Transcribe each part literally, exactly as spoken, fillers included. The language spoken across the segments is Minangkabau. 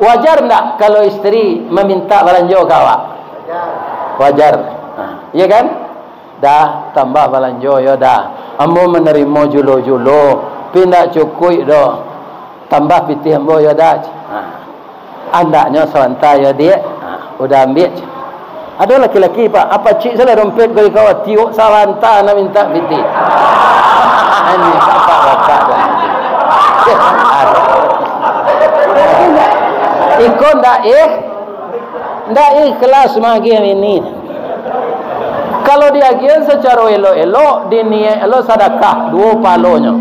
Wajar ndak kalau isteri maminta balanjo ka awak? Wajar. Ha, iya kan? Dah, tambah balanjo, yo dah. Ambo manarimo julo-julo, pi ndak cukuik doh. Tambah pitih ambo, yo dah. Ha. Andaknyo sabanta, yo, Diak. Ha, udah ambiak. Ado laki-laki, Pak, apa cik salah dompet kau, kau tiok sabanta nak minta pitih. Ini bapak-bapak dah. Iko ndak, eh, ndak ikhlas magiah ini. Kalau diagiah sacaro elok-elok, diniaik lo sadakah, duo pahalonyo.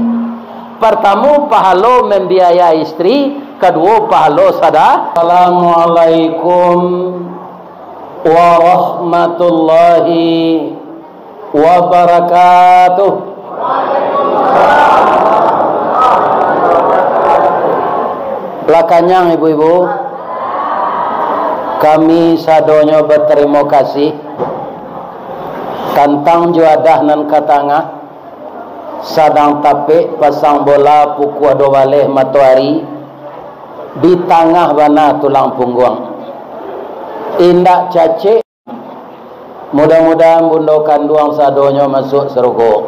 Partamo, pahalo mambiayai istri, kaduo, pahalo sada-, Assalamualaikum warahmatullahi wabarakatuh. Lah kanyang, ibu-ibu? Kami sadonyo batarimo kasih. Tantang juadah nan ka tangah, sadang tapek pasang bola pukua duo baleh matoari, di tangah bana tulang pungguang. Indak cacek. Mudah-mudahan bundo kanduang sadonyo masuak sarugo.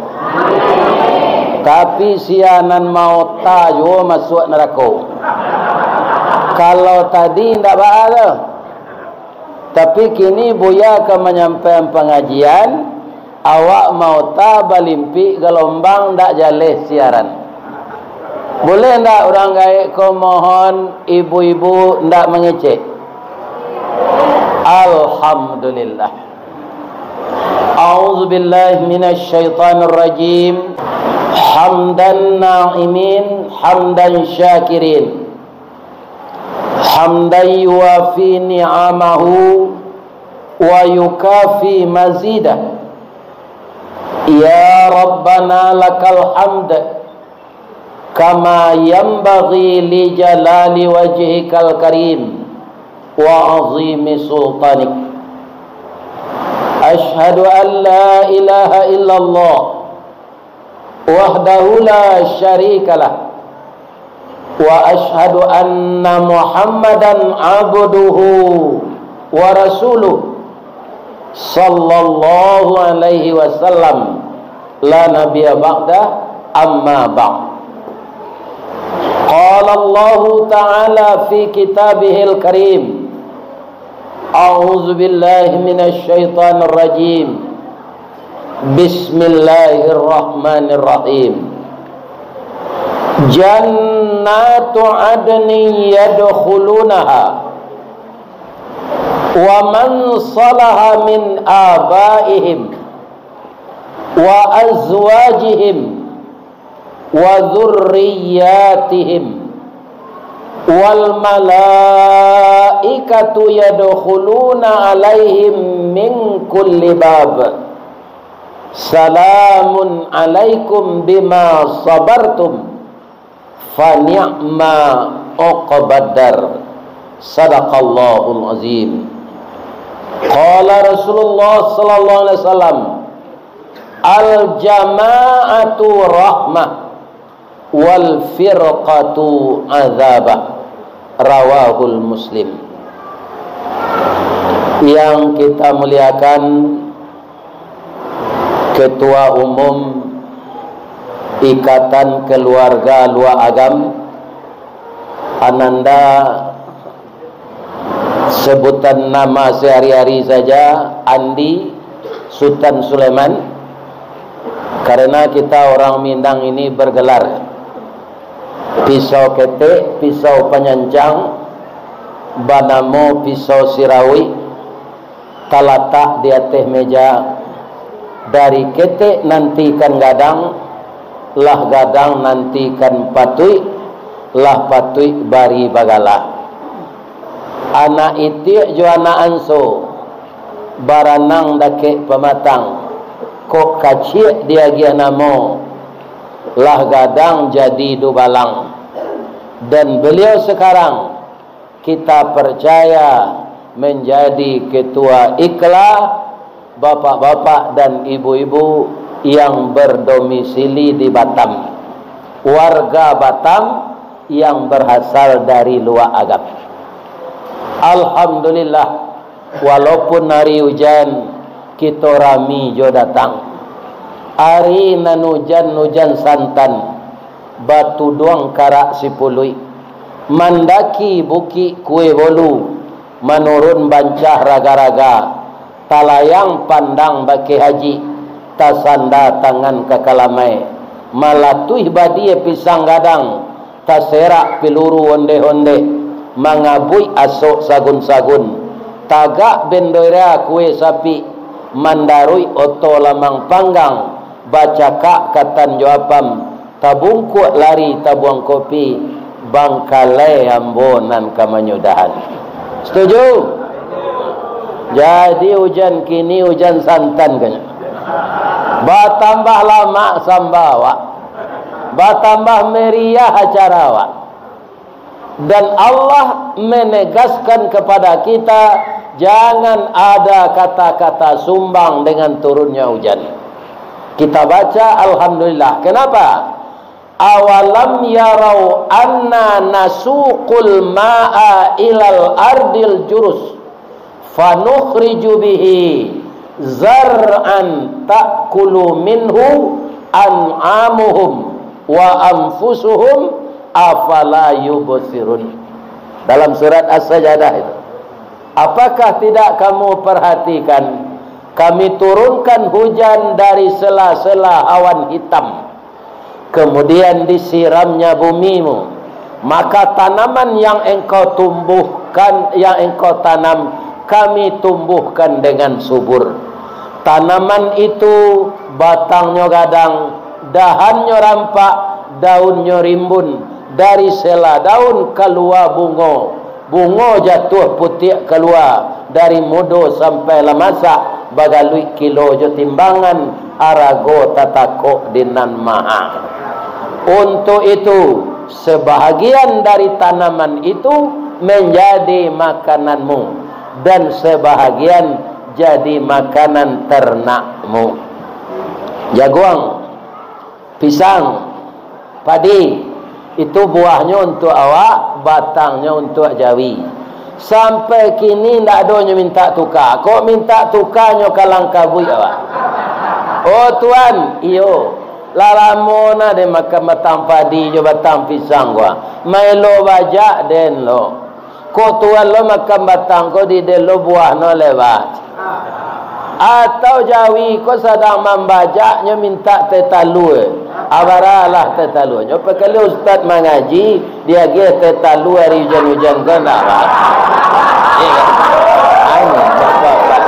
Tapi sia nan maota juo masuak narako. Kalau tadi indak baa doh. Tapi kini Buya ka manyampaian pangajian, awak maota balimpik galombang ndak jaleh siaran. Boleh ndak urang gaek ko mohon ibu-ibu ndak mangecek? Alhamdulillah. A'udzubillahi minasyaitonirrajim. Hamdan na'imin, hamdan syakirin. Hamdan yuwafi ni'amahu wa yukafi mazidah. Ya Rabbana lakal hamd, kama yanbaghi li jalali wajhikal karim wa azimi sultanik. Asyhadu an la ilaha illallah wahdahu la syarikalah, wa asyhadu anna Muhammadan abduhu wa rasuluh, sallallahu alaihi wasallam, la nabiyya ba'dah, amma ba'd. Qala Allahu ta'ala fi kitabihil karim, A'udzubillahi minasyaitonirrajim. Bismillahirrahmanirrahim. Jannatu adnin yadkhulunaha, wa man salaha min abaihim wa azwajihim wa dzurriyyatihim, wal malaikatu yadkhuluna alaihim min kulli bab. Salamun alaikum bima sabartum, fa ni'ma uqbaddar. Sadaqallahul azim. Qala Rasulullah sallallahu alaihi wasallam, al jama'atu rahmah, wal firqatu adzabah. Rawahul Muslim. Yang kita muliakan, Ketua Umum Ikatan Keluarga Luak Agam, Ananda, sebutan nama sehari-hari saja, Andi Sutan Sulaiman, karena kita orang Minang ini bergelar pisau ketek, pisau panyancang, banamo pisau sirawik, talatak di ateh meja, dari ketek nantikan gadang, lah gadang nantikan patuik, lah patuik bari bagalah. Anak itiak jo anak anso, baranang dakek pamatang, kok kaciak diagiah namo, lah gadang jadi dubalang. Dan beliau sekarang kita percaya menjadi ketua ikla, bapak-bapak dan ibu-ibu yang berdomisili di Batam, warga Batam yang berasal dari Luak Agam. Alhamdulillah, walaupun ari ujan, kito rami jo datang. Ari nan ujan-ujan santan, batuduang karak sipuluik, mandaki bukik kue bolu, manurun bancah raga-raga, talayang pandang bakeh haji, tasanda tangan ka kalamai, malatuih badie pisang gadang, taserak piluru ondeh-ondeh, mangabuik asok sagun-sagun, tagak bendera kue sapik, mandaruik oto lamang panggang, bacakak katan jo apam, tabungkuak lari tabuang kopi, bangkalai ambo nan ka manyudahan. Setuju? Jadi ujan kini ujan santan kanyo. Batambah lamak samba awak. Batambah meriah acara awak. Dan Allah menegaskan kepada kita, jangan ada kata-kata sumbang dengan turunnya hujan. Kita baca, "Alhamdulillah." Kenapa? "Awalam yarau anna nasuqul ma'a ilal ardil jurus, fanukhriju bihi zar'an ta'kulu minhu an'amuhum wa anfusuhum, afala yubsirun." Dalam surat As-Sajadah itu. "Apakah tidak kamu perhatikan, Kami turunkan hujan dari sela-sela awan hitam, kemudian disiramnya bumimu, maka tanaman yang engkau tumbuhkan, yang engkau tanam, Kami tumbuhkan dengan subur. Tanaman itu batangnyo gadang, dahannyo rampak, daunnyo rimbun, dari sela daun kalua bungo, bungo jatuah putiak kalua, dari mudo sampai lah masak, bagaluik kilo jo timbangan, arago tatakok di nan maha." Untuk itu, sebahagian dari tanaman itu menjadi makananmu, dan sebahagian jadi makanan ternakmu. Jaguang, pisang, padi, itu buahnyo untuak awak, batangnyo untuak jawi. Sampai kini ndak ado nyo mintak tuka. Kok mintak tuka nyo kalang kabuik awak? "Oh Tuan, iyo, lah lamo nah den makan batang padi jo batang pisang ko. Maelo bajak den lo. Kok Tuan lo makan batang ko, di den lo buah no lewat." Atau jawi ko sadang mambajak, nyo mintak teh talua. Abaralah teh talua. Nyo pakali ustaz mangaji, diagiah teh talua ari ujan-ujan ko ndak, Pak? Iyo kan? Anu, bapak-bapak.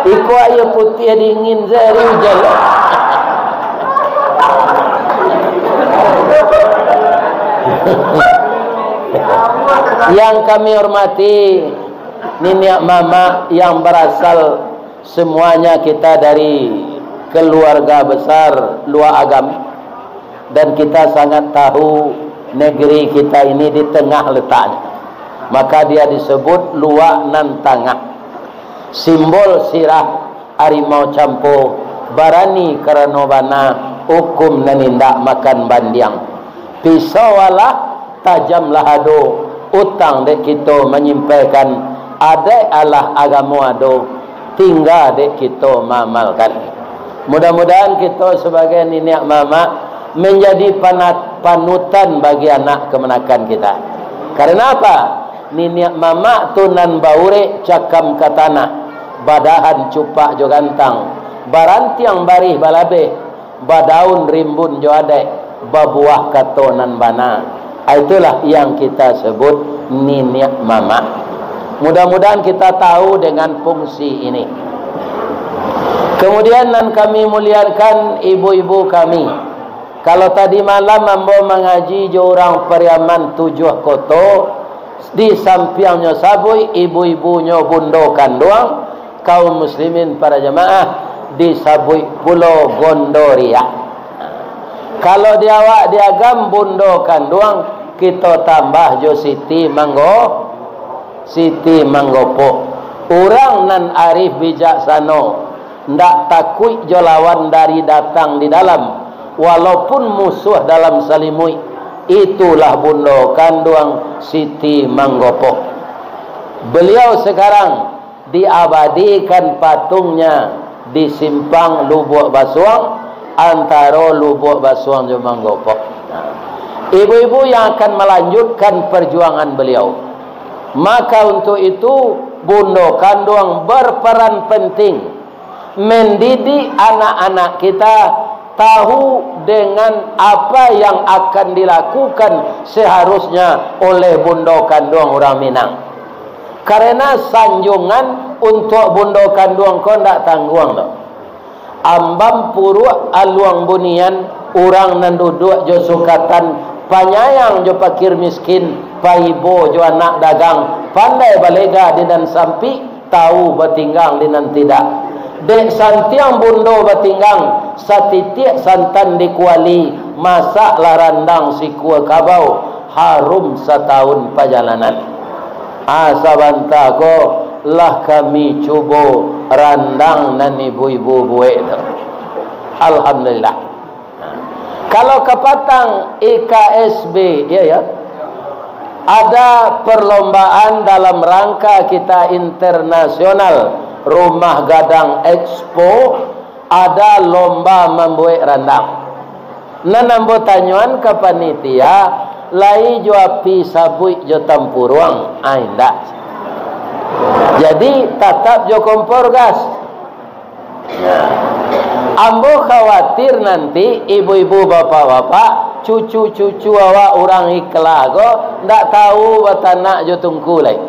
Iko aia putiah dingin saja ari ujan. Yang kami hormati, niniak mamak yang berasal semuanya kita dari keluarga besar Luak Agam, dan kita sangat tahu negeri kita ini di tengah letaknya. Maka dia disebut Luak Nan Tangah. Simbol sirah arimau campo, barani karano bana, ukum nan indak makan bandiang. Pisau alah, tajamlah ado, utang dek kito manyimpaikan, adaik alah agamo ado, tingga dek kito maamalkan. Mudah-mudahan kito sabagai niniak mamak manjadi panat-, panutan bagi anak kamanakan kita. Karena apa? Niniak mamak tu nan baurek cakam ka tanah, badahan cupak jo gantang, barantiang barih balabeh, badaun rimbun jo adaik, babuah kato nan bana. Ah, itulah yang kita sebut niniak mamak. Mudah-mudahan kita tahu dengan fungsi ini. Kemudian nan kami muliakan ibu-ibu kami. Kalau tadi malam ambo mangaji jo urang Pariaman Tujuah Koto, di sampiangnyo sabuik ibu-ibunyo bundo kanduang, kaum muslimin para jamaah, disabuik pulo gondoriah. Kalau di awak di Agam bundo kanduang, kito tambah jo Siti Manggo, Siti Manggopok. Urang nan arif bijaksano, ndak takuik jo lawan dari datang di dalam, walaupun musuah dalam salimuik, Itulah bundo kanduang Siti Manggopok. Beliau sekarang diabadikan patungnya di simpang Lubuak Basuang, antaro Lubuak Basuang jo Manggopok. Ibu-ibu yang akan melanjutkan perjuangan beliau. Maka untuk itu, bundo kanduang berperan penting mendidik anak-anak kita tahu dengan apa yang akan dilakukan seharusnya oleh bundo kanduang urang Minang. Karena sanjungan untuk bundo kanduang ko ndak tangguang doh. Ambam puruak aluang bunian, urang nan duduak jo sukatan, panyayang jo pakir miskin, paibo jo anak dagang, pandai balega di nan sampik, tahu batinggang di nan tidak. Dek santiang bundo batinggang, satitiak santan di kuali, masaklah randang sikua kabau, harum satahun pajalanan. Ah, sabanta ko lah kami cubo randang nan ibu-ibu buek tu. Alhamdulillah. Kalau kapatang I K S B, ya, ya. Ada perlombaan dalam rangka kita internasional Rumah Gadang Expo, ada lomba mambuek randang. Nan ambo tanyoan ka panitia, lai jo api sabuik jo tampuruang? Ah, indak. Jadi, tatap jo kompor gas. Nah, ambo khawatir nanti ibu-ibu, bapak-bapak, cucu-cucu awak urang Ikla ko ndak tahu batanak jo tungku lai.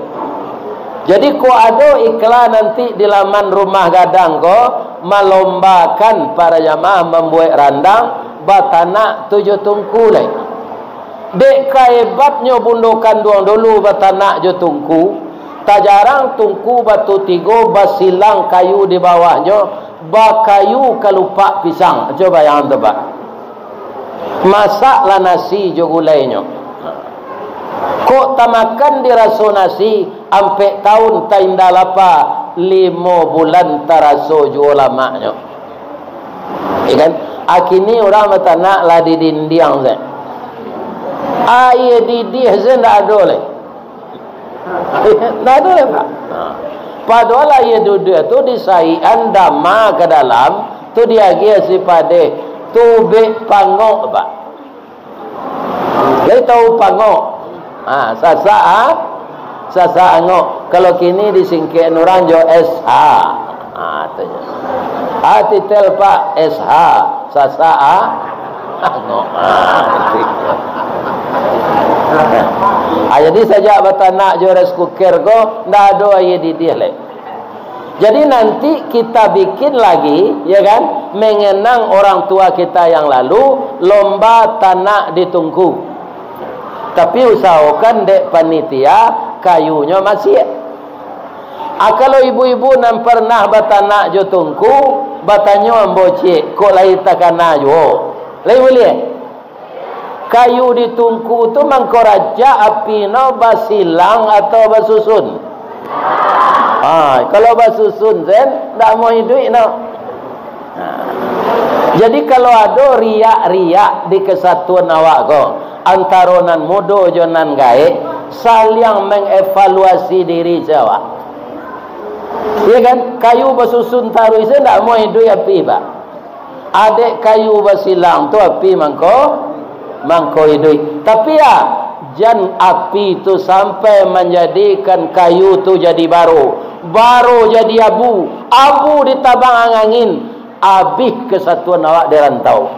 Jadi, kok ado Ikla nanti di laman Rumah Gadang ko malombakan para jamaah mambuek randang, batanak tu jo tungku lai. Dek kahebatnyo bundo kanduang dulu batanak jo tungku, tajarang tungku batu tigo, basilang kayu di bawahnyo, bakayu kalupak pisang. Cubo bayangkan tu, Pak. Masaklah nasi jo gulainyo. Kok tamakan diraso nasi, ampek taun tainda lapa, limo bulan taraso juo lamaknyo. Ya kan? Akini urang batanak lah di dindiang se. Aia didih se ndak ado lai. Ndak ado lai, Pak. Padohal aia didih tu disaikan dama ka dalam, tu diagiah si padeh, tubek pangok, Pak. Lai tahu pangok? Ha, sasak, ha? Sasak angok. Kalau kini disingkek urang jo S H. Ha, tu nyo. Ha, titel, Pak, S H. Sasak, ha? Angok. Ha, gitu. Ha, jadi sajak batanak jo rice cooker ko, ndak ado aia didih lai. Jadi nanti kita bikin lagi, ya kan, mengenang orang tua kita yang lalu, lomba tanak di tungku. Tapi usahokan dek panitia, kayunyo masiak. Ah, kalau ibu-ibu nan parnah batanak jo tungku, batanyo ambo ciek, kok lai takana juo. Lai buliah? Kayu di tungku tu mangko rancak api no basilang atau basusun? Ha, kalau basusun sen, ndak amuah iduik no. Ha. Jadi kalau ado riak-riak di kesatuan awak ko, antaro nan mudo jo nan gaek, saliang mengevaluasi diri se awak. Iya kan? Kayu basusun taruih se ndak amuah iduik api, Pak. Dek kayu basilang tu api mangko, mangko iduik. Tapi ya, jan api tu sampai manjadikan kayu tu jadi baro, baro jadi abu, abu ditabang ang-, angin, abih kesatuan awak di rantau.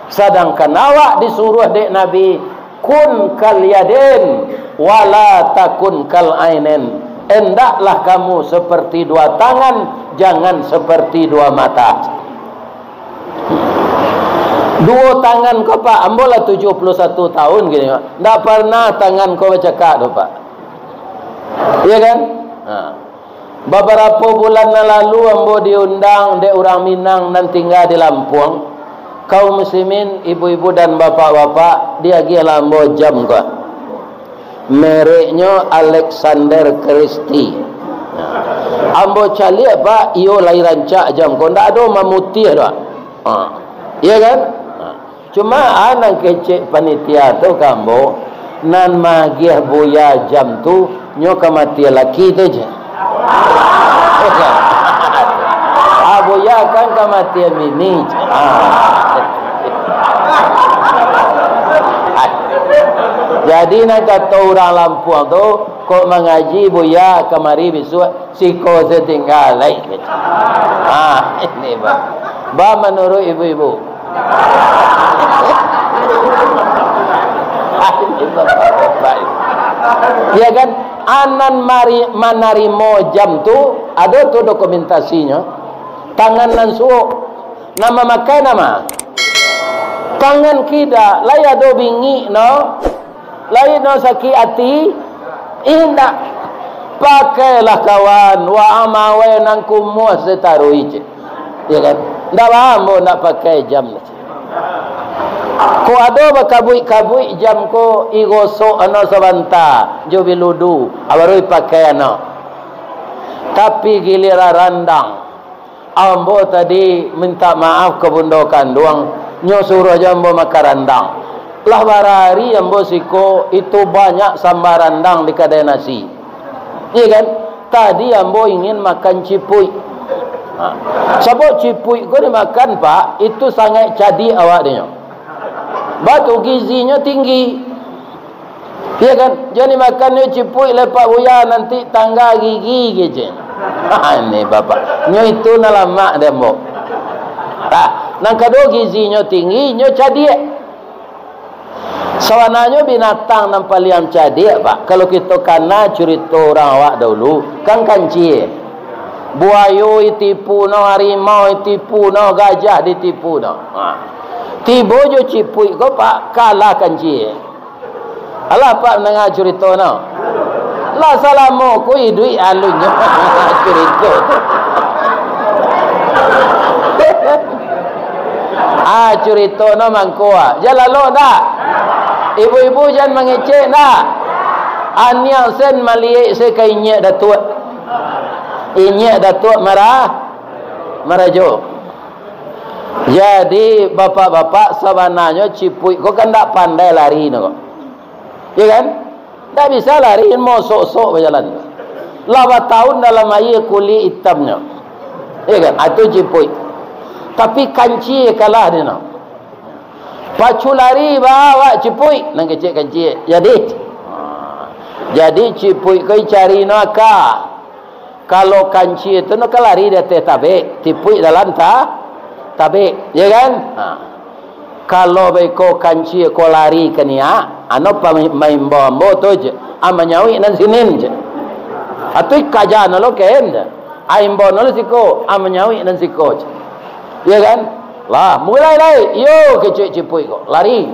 Sadangkan awak disuruah dek Nabi, "Kun kal yadain, wala takun kal ainain." Endaklah kamu seperti dua tangan, jangan seperti dua mata. Duo tangan ko, Pak, ambo lah tujuah puluah satu tahun kini, Pak. Ndak parnah tangan ko bacakak tu, Pak. Iya kan? Ha. Babarapo bulan nan lalu, ambo diundang dek urang Minang nan tingga di Lampuang. Kaum muslimin, ibu-ibu dan bapak-bapak, diagiahlah ambo jam ko. Mereknyo Alexander Christie. Ambo caliak, Pak, iyo lai rancak jam ko. Ndak ado mamutiah doh. Ha. Iya kan? Ha. Cuma, ah, nan kecek panitia tu ka ambo, nan magiah buya jam tu, nyo kamatian laki tu je. Ah, buya kan kamatian bini je. Ah. Jadi, nan kato urang Lampung tu, kok mangaji buya kamari bisuak, siko se tingga lai. Ah, ini, Bang. Bang, manuruik ibu-ibu. Ya kan? Anan mari, manarimo jam tu, ado tu dokumentasinyo. Tangan nan suok. Nan mamakai nan ma? Tangan kida. Lai ado bingik no. Lai no sakik ati. Indak. Pakailah kawan. Wa amawai nan kumuah setaruih je. Ya kan? Ndak ba ambo ndak pakai jam. Ko ado bakabuik-kabuik jam ko, igosok ano sabanta, jo biludu, baru dipakai ano. Tapi giliran randang, ambo tadi minta maaf ka bundo kanduang, nyo suruah jo ambo makan randang. Lah barari ambo siko, itu banyak samba randang di kadai nasi. Iya kan? Tadi ambo ingin makan cipuik. Ha. Sabab cipuik ko dimakan, Pak, itu sangaik cadiak awak dinyo. Batu gizinyo tinggi. Iya kan? Jan dimakan nyo cipuik lai, Pak Buya, nanti tangga gigi kecek. Ha, ini Bapak. Nyo itu nan lamak dek ambo. Ha, nan kaduo gizinyo tinggi, nyo cadiak. Sabananyo binatang nan paliang cadiak, Pak, kalau kito kana curito urang awak dahulu, kan kancia. Buayo ditipu no, harimau ditipu no, gajah ditipu no. Ha. Tibo jo cipuik ko, Pak, kalah kancia. Alah, Pak, mandanga curito no. Lah salamo ko iduik alunnyo curito tu. Ah, curito no mangko, ah. Jan lalok ndak? Ibu-ibu jan mangecek ndak? Aniang sen maliek se ka inyiak Datuak. Inyiak Datuak Mara-, Marajo. Jadi, bapak-bapak, sabananyo cipuik ko kan ndak pandai lari no ko. Ya kan? Ndak bisa lari, mosok-sok bajalan. Lah batahun dalam aia kulik itamnyo. Ya kan? Ah, tu cipuik. Tapi kancia kalah dek no. Pacu lari ba awak cipuik, nan kecek kancia. Jadi, jadi cipuik ko dicari no aka. Kalau kancia tu no kan lari di ateh tabek, cipuik dalam ta-, tabek, ya kan? Ha. Kalau baiko kancia ko lari ka niak, ano pa-, maimbau ambo tu je, ah, manyauik nan sinin je. Atuih kaja no lo ken je. Ah, imbau no lo siko, ah, manyauik nan siko je. Ya kan? Lah, mulai lai. Yo, kecek cipuik ko. Lari.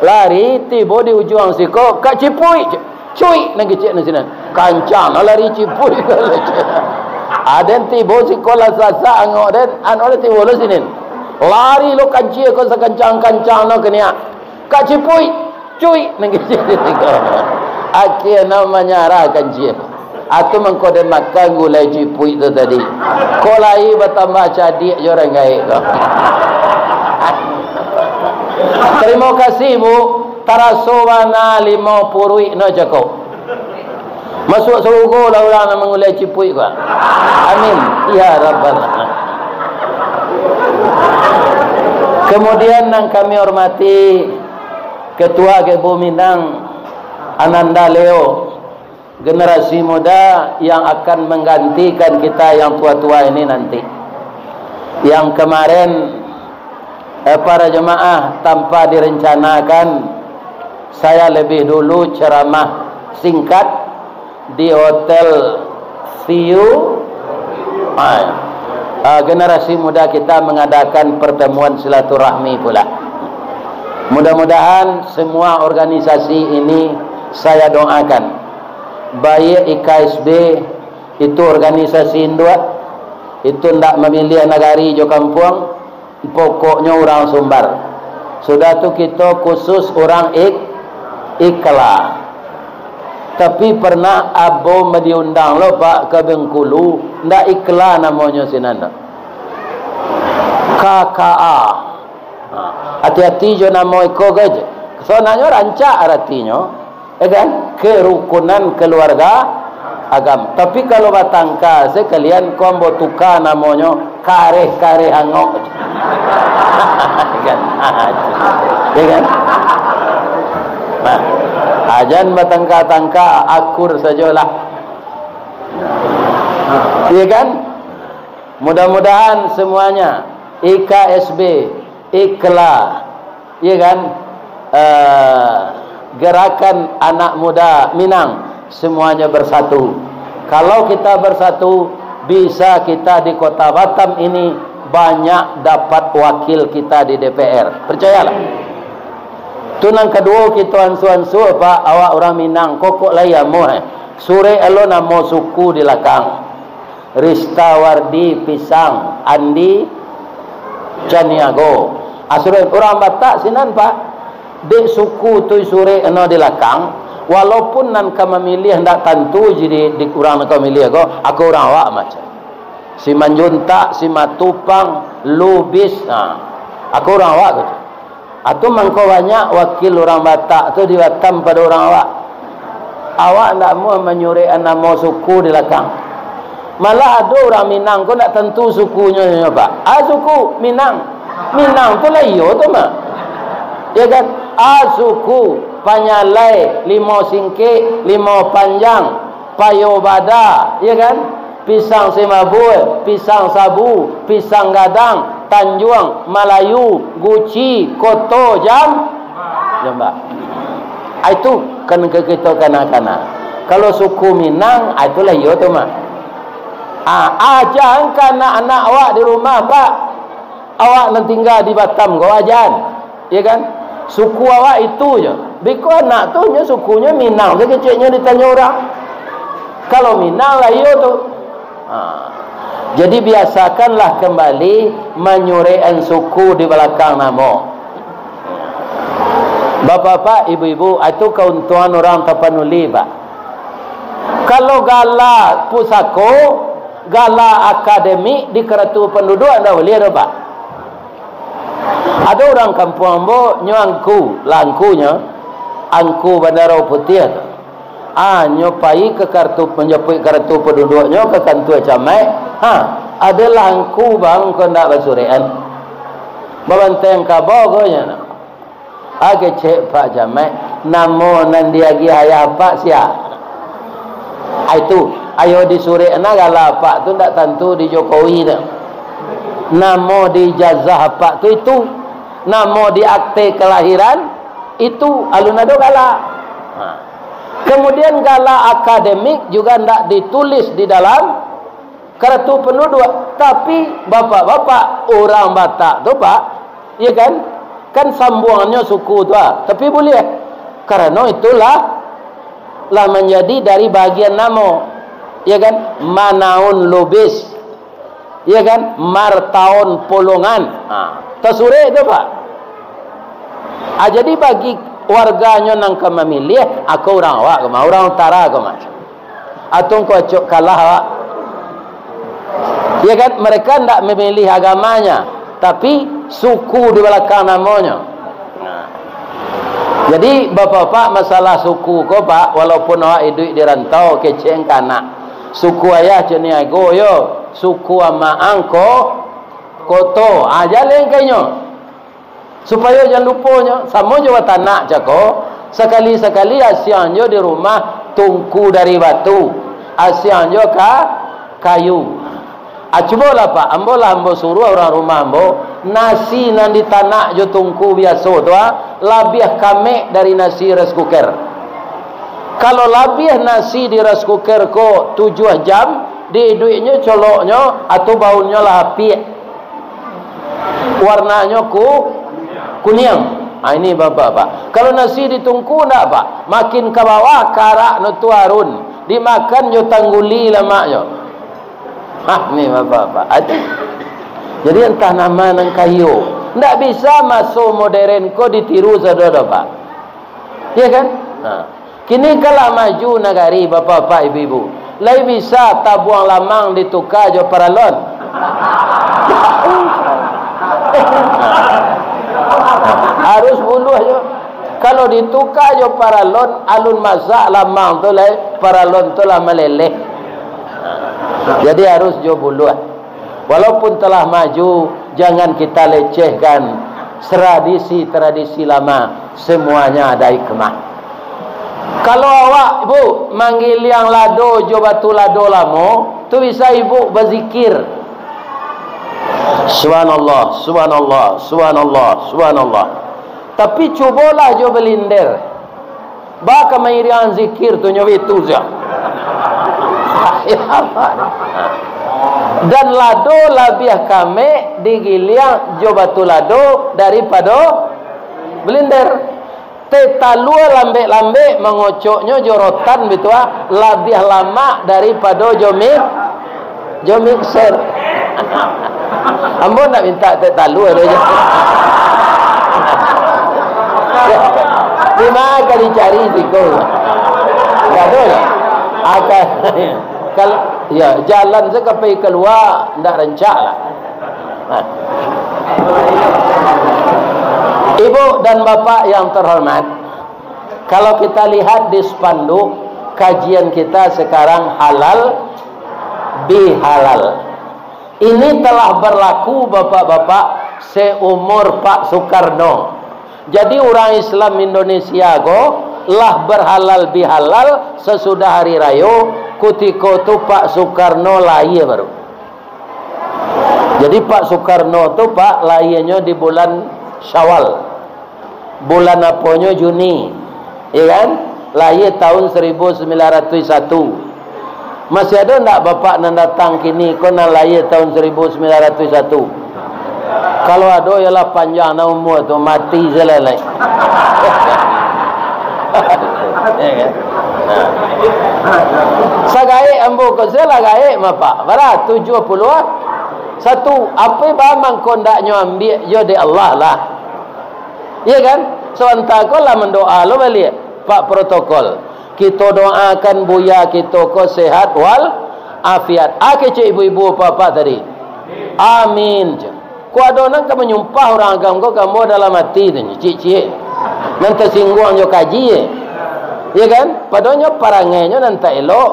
Lari, tibo di ujuang siko, ka cipuik. Cuik, nan kecek nan sinin. Kancang lah lari cipuik. Aden tibo siko lah sasak angok den, anu lah tibo lo sinin. Lari lo kancia ko sakancang-kancang no ka niak. Ka cipuik, cuik, nan kecek nan siko. Akhia no manyarah kancia. Atu mangko den makan gulai cipuik tu tadi. Ko lai batambah cadiak jo urang gaek ko. Tarimo kasih, Bu. Taraso bana limau puruik no cako. Masuak sarugo lah urang nan mangulai cipuik ko. Amin. Ya Rabbal. Kemudian nan kami hormati Ketua G B U Minang, Ananda Leo. Generasi muda yang akan menggantikan kita yang tua-tua ini nanti. Yang kemarin, eh, para jemaah, tanpa direncanakan, saya lebih dulu ceramah singkat di Hotel View. Ah, ah, generasi muda kita mengadakan pertemuan silaturahmi pula. Mudah-mudahan semua organisasi ini saya doakan, baik I K S B, itu organisasi induak, itu ndak mamiliah nagari jo kampuang, pokoknyo urang Sumbar. Sudah tu kito khusus urang Ik-, Ikla. Tapi pernah ambo diundang lo, Pak, ka Bengkulu, ndak Ikla namonyo sinan, K K A. Hati-hati jo namo iko, guys. Sabananyo rancak aratinyo, ya kan? Kerukunan keluarga agama. Tapi kalau batangka sekalian, ko ambo tuka namonyo, kareh-kareh angok. Ya kan? Ya kan? Nah, ajan batangka-tangka, akur sajolah. Ya kan? Mudah-mudahan semuanya, I K S B, Ikla, ya kan, eh, Gerakan Anak Muda Minang, semuanya bersatu. Kalau kita bersatu, bisa kita di Kota Batam ini banyak dapat wakil kita di D P R. Percayalah. Tu nan kaduo, kito ansu-ansu, Pak, awak urang Minang, kokok lai amuah, eh. Surek alo namo suku di lakang. Rista Wardi Pisang, Andi Caniago. Asuran urang Batak sinan, Pak. Dek suku tu surek eno di lakang, walaupun nan ka mamiliah ndak tantu, jadi di urang nan ka mamiliah ko, ako urang awak macam. Si Manjuntak, si Matupang, Lubis, ha. Ako urang awak ko. Atu mangko banyak wakil urang Batak tu di Batam pado urang awak. Awak ndak amuah manyurekan namo suku di lakang. Malah ado urang Minang ko ndak tantu sukunyo nyo, Pak. A suku Minang. Minang tu lah iyo tu mah. Ya kan? A suku, Panyalai, Limau Singkek, Limau Panjang, Payo Bada, ya kan? Pisang Simabul, Pisang Sabu, Pisang Gadang, Tanjuang, Malayu, Guci, Koto, Jam-, Jambak. Ah, itu kan ke kito kanak-kanak. Kalau suku Minang, ah, itulah iyo tu mah. Ah, aja ka anak-anak awak di rumah, Pak. Awak nan tingga di Batam ko, ajan. Ya kan? Suku awak itu je. Biko anak tu nyo sukunyo Minang, tu keceknyo ditanyo urang. Kalau Minang lah iyo tu. Ha. Jadi biasakanlah kembali manyurekan suku di balakang namo. Bapak-bapak, ibu-ibu, itu keuntungan urang Tapanuli, Pak. Kalau gala pusako, gala akademik di karatu penduduk ndak buliah doh, Pak. Ado urang kampuang ambo, nyo angku, lah angkunyo, angku Bandaro Putiah tu. Ah, nyo pai ka karatu, manjapuik karatu penduduknyo ka kantua camaik. Ha, adolah angku bang ko ndak basurekan. Babanteng kaba ko nyo. Ah, kecek Pak Camat, namo nan diagiah ayah apak sia? Ah, itu, ayo disurek nah gala apak tu ndak tantu di Jokowi tu. Namo di ijazah apak tu itu, namo di akte kelahiran itu, alun ado gala. Ha. Kemudian gala akademik juga ndak ditulis di dalam karatu penduduk. Tapi bapak-bapak, urang Batak tu, Pak, ya kan? Kan sambuangannyo suku tu, ah. Tapi buliah. Karano itulah lah manjadi dari bagian namo. Ya kan? Manaun Lubis. Ya kan? Martaon Polongan. Ha. Tasurek tu, Pak. Ah, jadi bagi warganyo nan ka mamiliah, ako urang awak ko mah, urang utara ko mah. Atau ko acok kalah awak. Ya kan, mereka ndak memilih agamanya, tapi suku di balakang namonyo. Nah. Jadi, bapak-bapak, masalah suku ko, Pak, walaupun awak iduik di rantau, kecek angkanak. Suku ayah Caniago yo, suku amak ang ko Koto. Ah, jaleh angkainyo. Supayo jan lupo nyo, samo jo batanak cako, sakali-sakali asiang jo di rumah tungku dari batu, asiang jo ka kayu. Ah, cubolah, Pak, ambo lah ambo suruah urang rumah ambo, nasi nan ditanak jo tungku biaso tu, ah, labiah kamek dari nasi rice cooker. Kalau labiah nasi di rice cooker ko tujuah jam, di iduiknyo coloknyo atau baunnyo lah apiak. Warnanyo ku-, kuniang. Ah, ini bapak-bapak. Kalau nasi di tungku ndak, Pak. Makin ka bawah, karak no tu arun. Dimakan jo tangguli lamaknyo. Ah, ni bapak-bapak. Ado. Jadi, antah nama nan kayo. Ndak bisa maso modern ko ditiru sado doh, Pak. Ya kan? Nah. Kini kan lah maju nagari, bapak-bapak, ibu-ibu. Lai bisa tabuang lamang dituka jo paralon. Harus buluah jo. Kalau dituka jo paralon, alun masak lamang tu lai, paralon tu lah maleleh. Jadi harus jo buluah. Walaupun telah maju, jangan kita lecehkan tradisi-tradisi lama. Semuanya ada hikmah. Kalau awak, Bu, manggiliang lado jo batu lado lamo, tu bisa ibu bazikir. Subhanallah, subhanallah, subhanallah, subhanallah. Tapi cubolah jo balinder. Ba ka mairiang zikir tu nyo itu sajo. Dan lado labiah kamek digiliang jo batu lado daripado balinder. Teh talua lambek-lambek mangocoknyo jo rotan bitu ah, labiah lamak daripado jo mi-, jo mikser. Ambo ndak mintak teh talua doh jo. Di ma ka dicari siko? Ndak ado lah. Akan, kal-, ya, jalan se ka pai kalua, ndak rancak lah. Nah. Ibu dan Bapak yang terhormat, kalau kita lihat di spanduk, kajian kita sekarang halal bihalal. Ini telah berlaku, Bapak-bapak, seumur Pak Soekarno. Jadi, urang Islam Indonesia ko lah berhalal bihalal sesudah hari rayo, kutiko tu Pak Soekarno lahia baru. Jadi, Pak Soekarno tu, Pak, lahianyo di bulan Syawal. Bulan aponyo? Juni. Ya kan? Lahia tahun seribu sembilan ratus satu. Masih ado ndak bapak nan datang kini ko nan lahia tahun seribu sembilan ratus satu? Kalau ado, yalah panjang nan umua tu, mati se lah lai. Ya kan? Sagaek ambo ko se lah gaek, Bapak. Bara? Tujuah puluah satu. Apo ba mangko ndaknyo ambiak jo dek Allah lah. Iya kan? Sabanta ko lah mandoa lo baliak, Pak Protokol. Kito doakan buya kito ko sehat wal afiat. Ah, kecek ibu-ibu bapak tadi. Amin. Ko ado nan ka manyumpah urang agam ko, ka ambo dalam ati tu, ciek-ciek. Nan tasingguang jo kaji, eh. Iya kan? Padonyo parangainyo nan tak elok.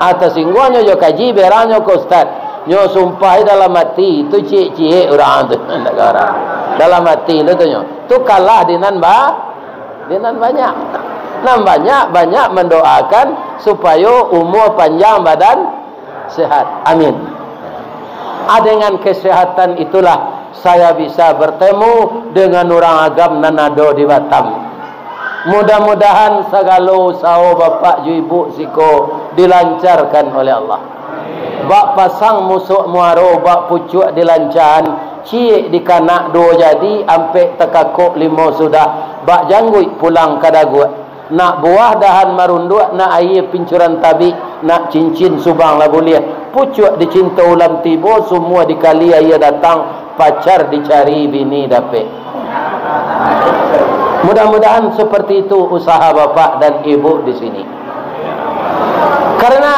Ah, tasingguangnyo jo kaji, berangnyo ka ustaz. Nyo sumpah dalam ati, tu ciek-ciek urang tu. Ndak ka urang. Dalam ati tu, tu nyo. Tu kalah di nan ba-, di nan banyak. Nan banyak, banyak mandoakan supayo umua panjang, badan sehat. Amin. Ah, dengan kesehatan itulah saya bisa bertemu dengan urang agam nan ado di Batam. Mudah-mudahan sagalo usaho bapak jo ibu siko dilancarkan oleh Allah. Bak pasang musok muaro, bak pucuak dilancahan, ciek dikanak duo jadi, ampek takakok limo sudah, bak jangguik pulang ka daguak. Nak buah dahan marunduak, nak aia pincuran tabik, nak cincin subang lah buliah. Pucuak dicinto ulam tibo, sumua dikali aia datang, pacar dicari bini dapek. Mudah-mudahan seperti itu usaha bapak dan ibu di sini. Karena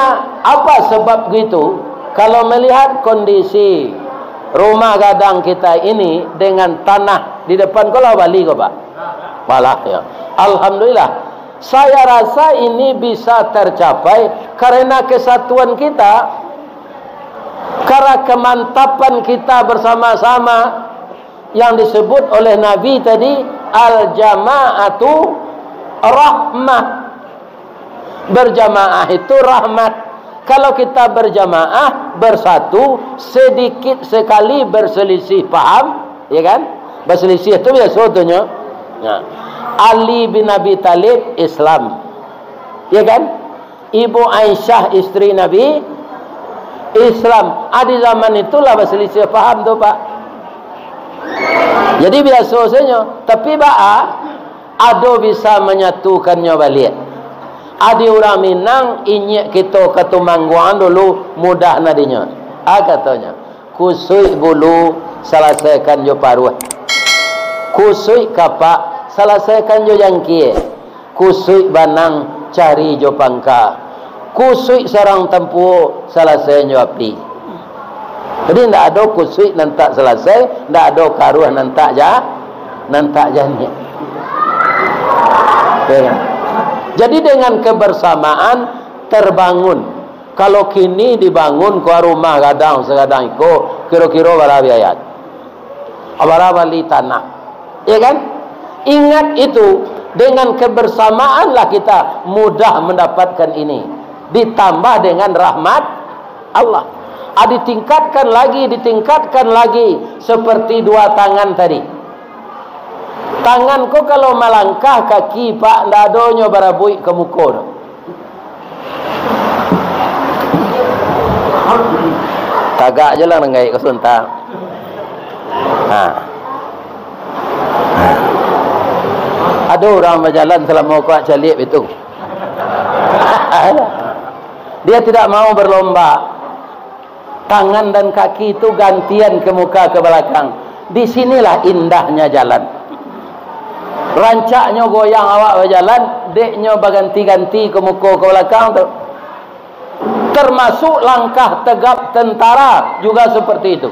apa sebab begitu? Kalau melihat kondisi rumah gadang kita ini dengan tanah di depan, ko lah bali ko, Pak? Malah, ya. Alhamdulillah. Saya rasa ini bisa tercapai karena kesatuan kita, karena kemantapan kita bersama-sama yang disebut oleh Nabi tadi, "Al-jama'atu rahmah." Berjamaah itu rahmat. Kalau kita berjamaah, bersatu, sedikit sekali berselisih paham, ya kan? Berselisih tu biasa tu nyo. Nah, Ali bin Abi Thalib Islam. Ya kan? Ibu Aisyah, isteri Nabi, Islam. Ah, di zaman itulah berselisih paham tu, Pak. Jadi biasa sajo. Tapi baa ado bisa manyatukan nyo baliak. Adi urang Minang, inyiak kito ka Tumangguangan dulu, mudah nadinyo. Ah, katonyo, kusuik bulu, salasaikan jo paruah. Kusuik kapak, salasaikan jo jangkie. Kusuik banang, cari jo pangka. Kusuik sarang tampuo, salasai jo api. Jadi, ndak ado kusuik nan tak salasai, ndak ado karuah nan tak ja-, Nan tak janiah. Ya kan? Jadi dengan kebersamaan terbangun. Kalau kini dibangun ko rumah gadang sagadang iko, kiro-kiro bara biaya? Bara bali tanah. Ya kan? Ingat itu, dengan kebersamaanlah kita mudah mendapatkan ini. Ditambah dengan rahmat Allah. Ah, ditingkatkan lagi, ditingkatkan lagi, seperti dua tangan tadi. Tangan ko kalau malangkah, kaki, Pak, ndak adonyo barabuik ka muko tu. Tagak je lah nanggaik ka sunta. Ha. Ado urang bajalan salamo ko caliak itu. Dia tidak mau berlomba. Tangan dan kaki itu gantian ke muka, ke belakang. Di sinilah indahnya jalan. Rancaknyo goyang awak bajalan, deknyo baganti-ganti ke muko, ke belakang tu. Termasuk langkah tegap tentara juga seperti itu.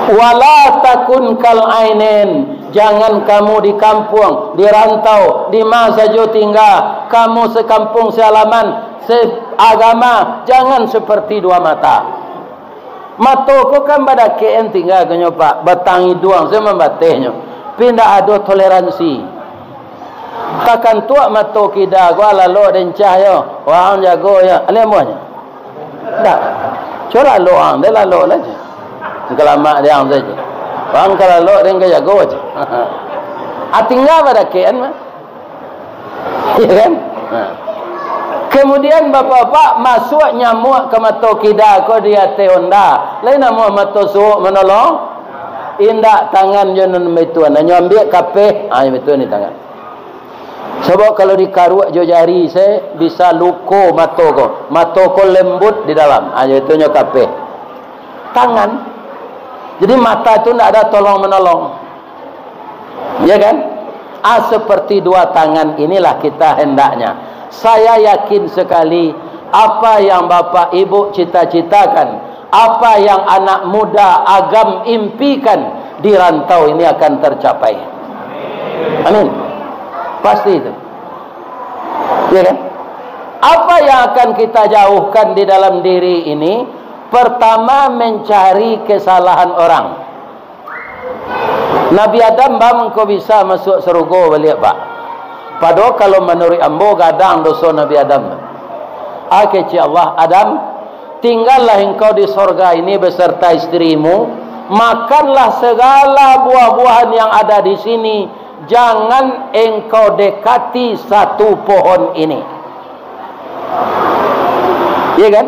Wala takun kal ainin, jangan kamu di kampuang, di rantau, di ma sajo tingga, kamu sekampung, sealaman, seagama, jangan seperti dua mata. Mato ko kan badakek-an tingga konyo, Pak, batang iduang se mambatehnyo. Pi ndak ado toleransi. Takantuak mato kida ko, lalok den cah yo, wang jago yo. Alih amuahnyo. Ndak. Cubo lalok ang, den lalok lah je. Kalamak den sajo. Wang ka lalok den ka jago je. Ah, tingga badakek-an mah. Ya kan? Ha. Kemudian bapak-bapak, masuak nyamuak ka mato kida ko di ateh onda. Lain amuah mato suok manolong? Indak, tangan jo nan baitu, hanyo ambiak kapeh, ha, baitu ni tangan. Sabab kalau dikaruak jo jari se, bisa luko mato ko. Mato ko lembut di dalam. Ha, itu nyo kapeh. Tangan. Jadi mata tu ndak ada tolong menolong. Ya kan? Ah, seperti dua tangan inilah kita hendaknya. Saya yakin sekali, apa yang Bapak Ibu cita-citakan, apa yang anak muda agam impikan di rantau ini akan tercapai. Amin. Pasti itu. Ya kan? Apa yang akan kita jauhkan di dalam diri ini? Pertama, mencari kesalahan orang. Nabi Adam baa mangko bisa masuak sarugo baliak, Pak? Pado kalau manuruik ambo, gadang doso Nabi Adam. Ah, kecek Allah, "Adam, tinggallah engkau di sorga ini beserta istrimu, makanlah segala buah-buahan yang ada di sini, jangan engkau dekati satu pohon ini." Iya kan?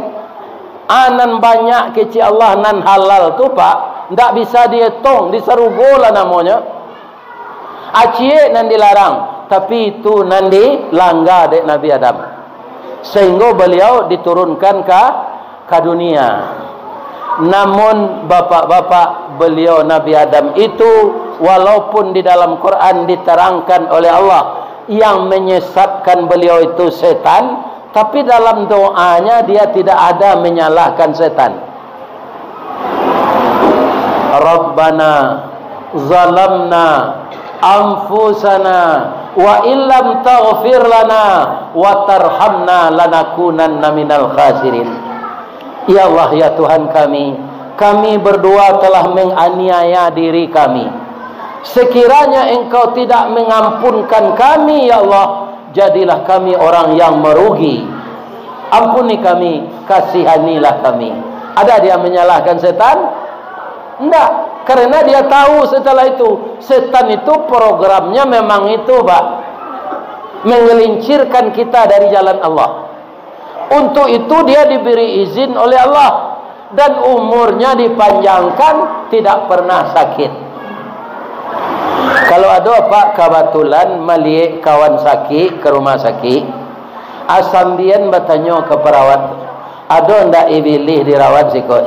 Ah, nan banyak kecek Allah nan halal tu, Pak, ndak bisa dietong, di sarugo lah namonyo. Ah, ciek nan dilarang, tapi itu nan dilangga dek Nabi Adam. Sehingga beliau diturunkan ka, ka dunia. Namun, bapak-bapak, beliau Nabi Adam itu, walaupun di dalam Quran diterangkan oleh Allah, yang menyesatkan beliau itu setan, tapi dalam doanya dia tidak ada menyalahkan setan. "Rabbana zalamna anfusana wa illam taghfir lana wa tarhamna lanakunanna minal khasirin." Ya Allah, ya Tuhan kami, kami berdua telah menganiaya diri kami. Sekiranya Engkau tidak mengampunkan kami, ya Allah, jadilah kami orang yang merugi. Ampuni kami, kasihanilah kami. Ada dia menyalahkan setan? Ndak, karena dia tahu setelah itu, setan itu programnya memang itu, Pak. Menggelincirkan kita dari jalan Allah. Untuk itu dia diberi izin oleh Allah dan umurnya dipanjangkan, tidak pernah sakit. Kalau ado, Pak, kabatulan maliek kawan sakik ka rumah sakik, ah, sambian batanyo ka parawat, "Ado ndak ibilih dirawat siko?"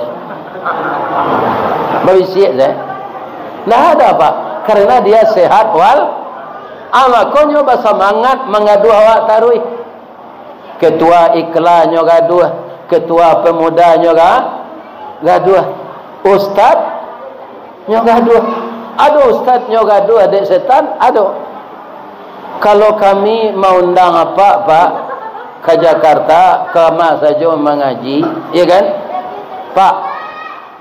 Babisiak sajo. Ndak ada, Pak, karena dia sehat wal, ah, makonyo basamangat mangaduah awak taruih. Ketua iklanyo gaduah, ketua pemudanyo ga-, gaduah, ustadnyo gaduah. Ado ustaz nyo gaduah dek setan? Ado. Kalau kami maundang apak, Pak, ka Jakarta, kama sajo mangaji, ya kan? Pak,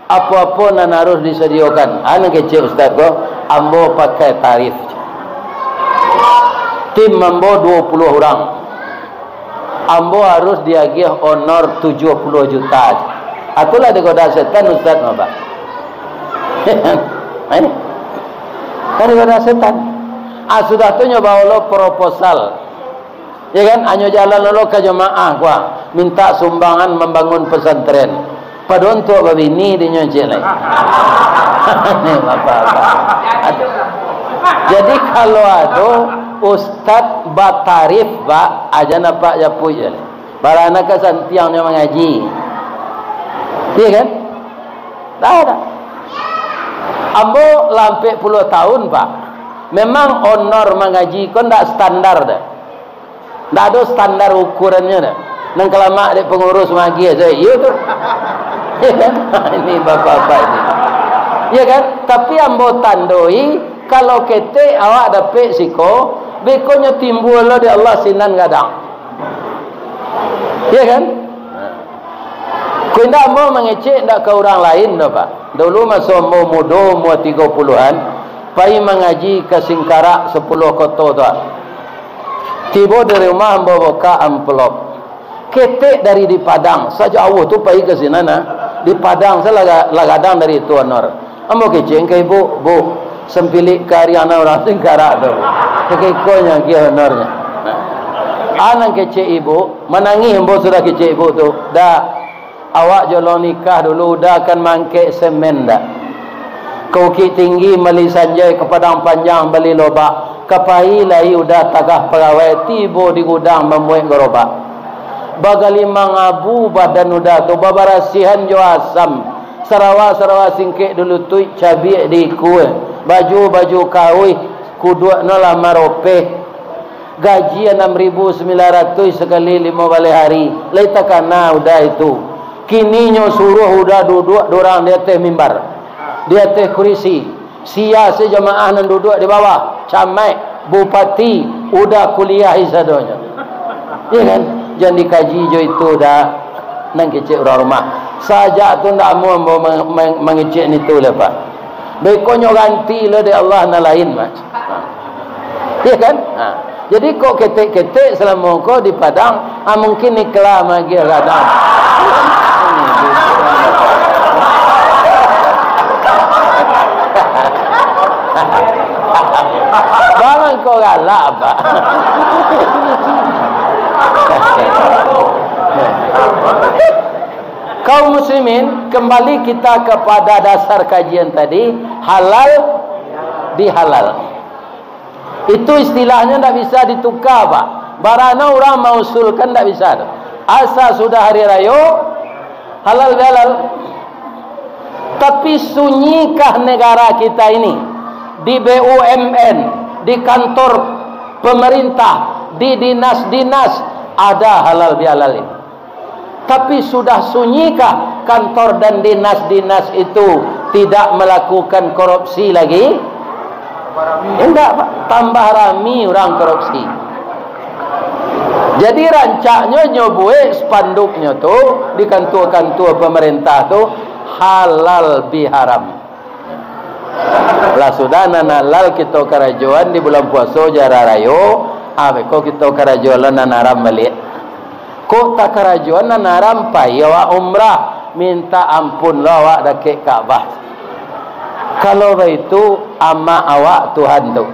apo-apo nan harus disadiokan? Ah, nan kecek ustaz ko, ambo pakai tarif. Tim ambo duo puluah urang. Ambo harus diagiah honor tujuah puluah juta. Atulah digoda setan ustaz mah, Pak. Eh? Kan digoda setan. Ah, sudah tu nyo bawa lo proposal. Ya kan? Anyo jalan lo ka jamaah, wah, minta sumbangan mambangun pesantren. Pado untuak babini dinyo ciek lai. Ni bapak-bapak. Aduh. Jadi kalau ado ustaz batarif, Pak, aja nampak japuik je. Barana ka santiang nyo mangaji. Iya kan? Dah ada. Ambo lampek puluah tahun, Pak. Memang honor mangaji ko ndak standar dah. Ndak ado standar ukurannyo dah. Nan kalamak dek pangurus magiah sajo, iyo tu. Iya kan? Ini bapak-bapak ini. Iya kan? Tapi ambo tandoi, kalau ketek awak dapek siko, bekonyo timbua lo dek Allah sinan gadang. Iya kan? Ko indak ambo mangecek ndak ka urang lain doh, Pak. Dulu maso ambo mudo, umua tigo puluahan, pai mangaji ka Singkarak sapuluah koto tu, Pak. Tibo di rumah, ambo buka amplop. Ketek dari di Padang, sajauah tu pai ka sinan, nah. Di Padang, sa lah ga-, lah gadang dari itu honor. Ambo kecek ka ibu, "Bu, sampilik kariang nan urang Singkarak tu, Bu. Sakiko nyo agiah honornyo." Nah. Ah, nan kecek ibu, manangih ambo sudah kecek ibu tu. "Dak, awak jolong nikah dulu, Uda kan mangkek semen dak? Ka Bukik Tinggi mali sanjai, ka Padang Panjang bali lobak, ka pai lai Uda tagah pagawai, tibo di gudang mambuek garobak. Bagalimang abu badan Uda tu, babarasiahan jo asam, sarawa-sarawa singkek di lutuik, cabiak di ikua, baju-baju kauih, kuduak no lah maropeh. Gaji anam ribu sambilan ratuih sakali limo baleh hari, lai takana Uda itu. Kini nyo suruah Uda duduak durang di ateh mimbar, di ateh kurisi. Sia se jamaah nan duduak di bawah, camaik, bupati, Uda kuliahi sadonyo." Iya kan? Jan dikaji jo itu dak, nan kecek urang rumah. Sajak tu ndak amuah ambo mang-, mang-, mangecek nitu lai, Pak. Bekonyo ganti lo dek Allah nan lain, Pak. Ha. Iya kan? Ha. Jadi, kok ketek-ketek salamo ko di Padang, ah, mungkin ikhlas magi gadang. Bang, kok galak, Pak? Kaum muslimin, kembali kita kepada dasar kajian tadi, halal bihalal. Itu istilahnyo ndak bisa dituka, Pak. Barano urang mausulkan ndak bisa tu. Asa sudah hari rayo, halal bihalal. Tapi sunyikah negara kita ini? Di B U M N, di kantor pemerintah, di dinas-dinas, ada halal bihalal ini. Tapi sudah sunyikah kantor dan dinas-dinas itu tidak melakukan korupsi lagi? Indak, Pak. Tambah rami urang korupsi. Jadi, rancaknyo nyo buek spanduknyo tu di kantua-kantua pemerintah tu, halal biharam. Lah sudah, nan halal kito karajoan di bulan puaso jo hari rayo, ah, beko kito karajoan lo nan haram baliak. Kok takarajoan nan haram, pai awak umrah, minta ampun lo awak dakek Ka'bah. Kalau baitu, amak awak Tuhan tu,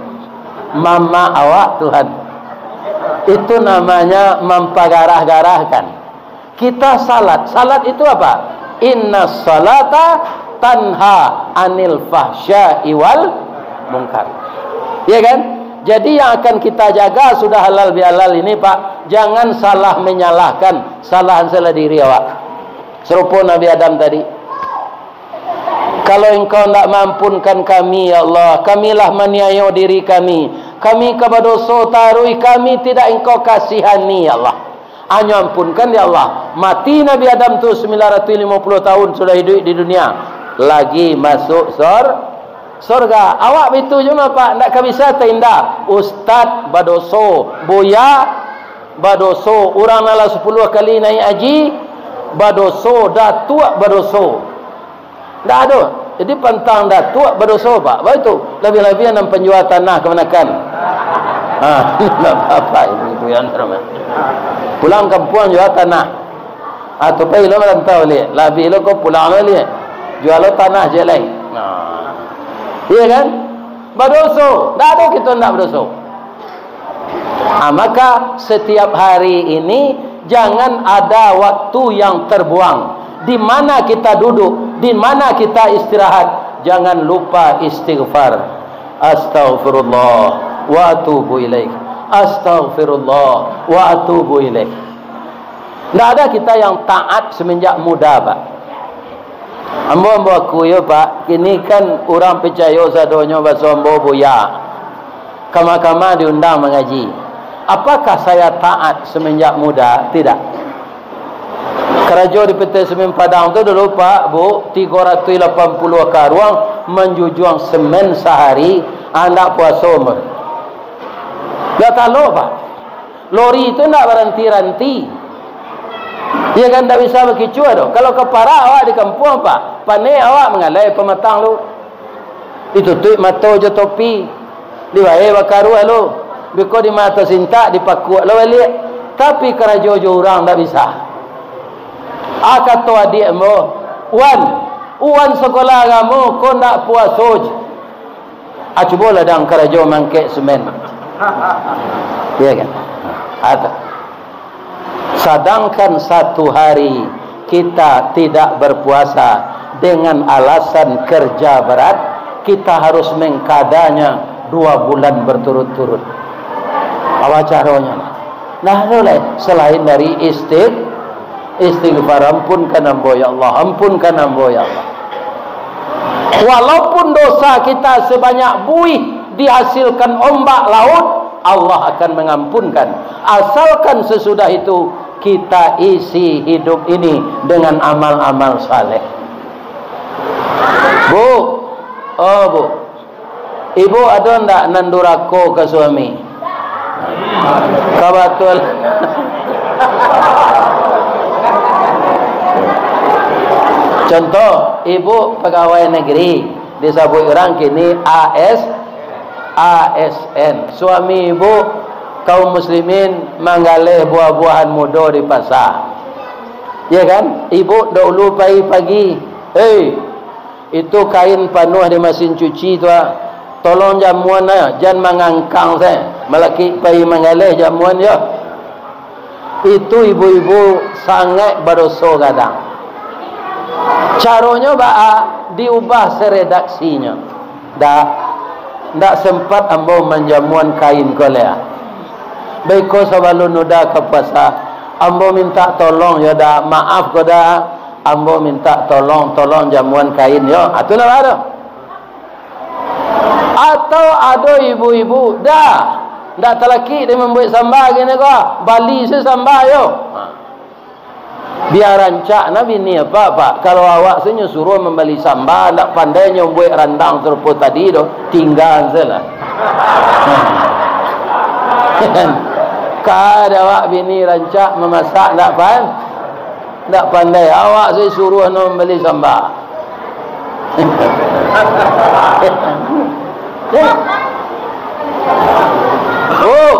mamak awak Tuhan. Itu namanya mampagarah-garahkan. Kita salat. Salat itu apa? Inna salata tanha anil fahsya'i wal munkar. Ya kan? Jadi, yang akan kita jaga sudah halal bihalal ini, Pak. Jangan salah menyalahkan, salahan salah diri awak. Serupa Nabi Adam tadi. Kalau Engkau ndak maampunkan kami, ya Allah, kami lah maniayo diri kami. Kami ka badoso taruih, kami tidak Engkau kasihani, ya Allah. Anyo ampunkan, ya Allah. Mati Nabi Adam tu sambilan ratuih limo puluah tahun sudah hiduik di dunia. Lagi masuk sor-, Sorga. Awak bitu juo mah, Pak, ndak ka bisa tainda. Ustad badoso, buya badoso, urang nan lah sapuluah kali naiak haji badoso, datuak badoso. Ndak ado. Jadi pantang datuak badoso, Pak. Baitu. Labiah-labiah nan panjua tanah kamanakan. Ha, bapak ibu yang terhormat. Pulang kampuang jua tanah. Ah, tu pai lo marantau liak. Labiah lo ko pulang lo liak. Jua lo tanah je lai. Nah. Iya kan? Badoso. Ndak ado kito ndak badoso. Ah, maka setiap hari ini jangan ada waktu yang terbuang. Di mana kita duduk, di mana kita istirahat, jangan lupa istighfar. Astaghfirullah wa atubu ilaih. Astaghfirullah wa atubu ilaih. Ndak ada kita yang taat semenjak muda, Pak. Ambo, ambo aku yo, Pak, kini kan urang picayo sadonyo baso ambo buya. Kama-kama diundang mangaji. Apakah saya taat semenjak muda? Tidak. Karajo di P T Semen Padang tu dulu, Pak, Bu, tigo ratuih lapan puluah karuang manjujuang semen sahari, andak puaso, Pak. Ndak talok, Pak. Lori tu ndak baranti-ranti. Iya kan, ndak bisa bakicua doh. Kalau ka parak awak di kampuang, Pak, panek awak manggaleh pamatang tu. Ditutuik mato jo topi, dibae bakaruah lo, biko di mato sintak dipakuak lo baliak. Tapi karajo jo urang ndak bisa. Ah, kato adiak ambo, "Wan, Wan sakolah agamo, ko ndak puaso je." Ah, cubolah dang karajo mangkek semen. Iya kan? Ada. Sadangkan satu hari kita tidak berpuasa dengan alasan kerja berat, kita harus mengkadanya dua bulan berturut-turut. Apa caranya? Nah, tu lah, selain dari istig-, istighfar, "Ampunkan ambo, ya Allah, ampunkan ambo, ya Allah." Walaupun dosa kita sebanyak buih dihasilkan ombak laut, Allah akan mengampunkan. Asalkan sesudah itu kita isi hidup ini dengan amal-amal saleh. Bu, oh Bu, ibu ado ndak nan durako ka suami? Kabatul. Contoh, ibu pegawai negeri, disabuik urang kini A S, A S N. Suami ibu kaum muslimin manggaleh buah-buahan mudo di pasa. Ya kan? Ibu dahulu pai pagi, "Hei, itu kain panuah di masin cuci tu, ah. Tolong jamuan, ah, jan mangangkang se. Malakik pai manggaleh jamuan, yo." Itu ibu-ibu sangaik badoso gadang. Caronyo baa? Diubah seredaksinyo. Dak, ndak sempat ambo manjamuan kain ko lai. Baiko sabalun uda ka puasa, ambo mintak tolong yo dak, maaf ko dak, ambo mintak tolong, tolong jamuan kain yo. Ah, tu lah tu. Atau ado ibu-ibu, dah, ndak talakik dek mambuek samba kini ko, bali se samba yo. Ha. Bia rancak nah bini apak, Pak. Kalau awak se nyo suruah mambali samba, ndak pandai nyo buek randang sarupo tadi doh, tingga se lah. Ka dek awak bini rancak mamasak, ndak pan-, ndak pandai. Awak se suruah no mambali samba. Oh,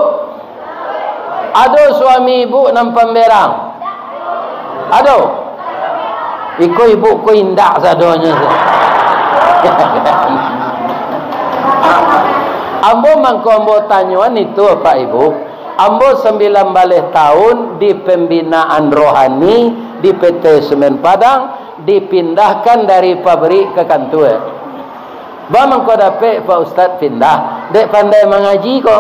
ado suami ibu nan pamberang? Ado? Iko ibu ko indak sadonyo. Ambo mangko ambo tanyoan itu, Pak Ibu. Ambo sambilan baleh taun di pembinaan rohani di P T Semen Padang, dipindahkan dari pabrik ka kantua. Ba mangko dapek Pak Ustaz pindah, dek pandai mangaji ko,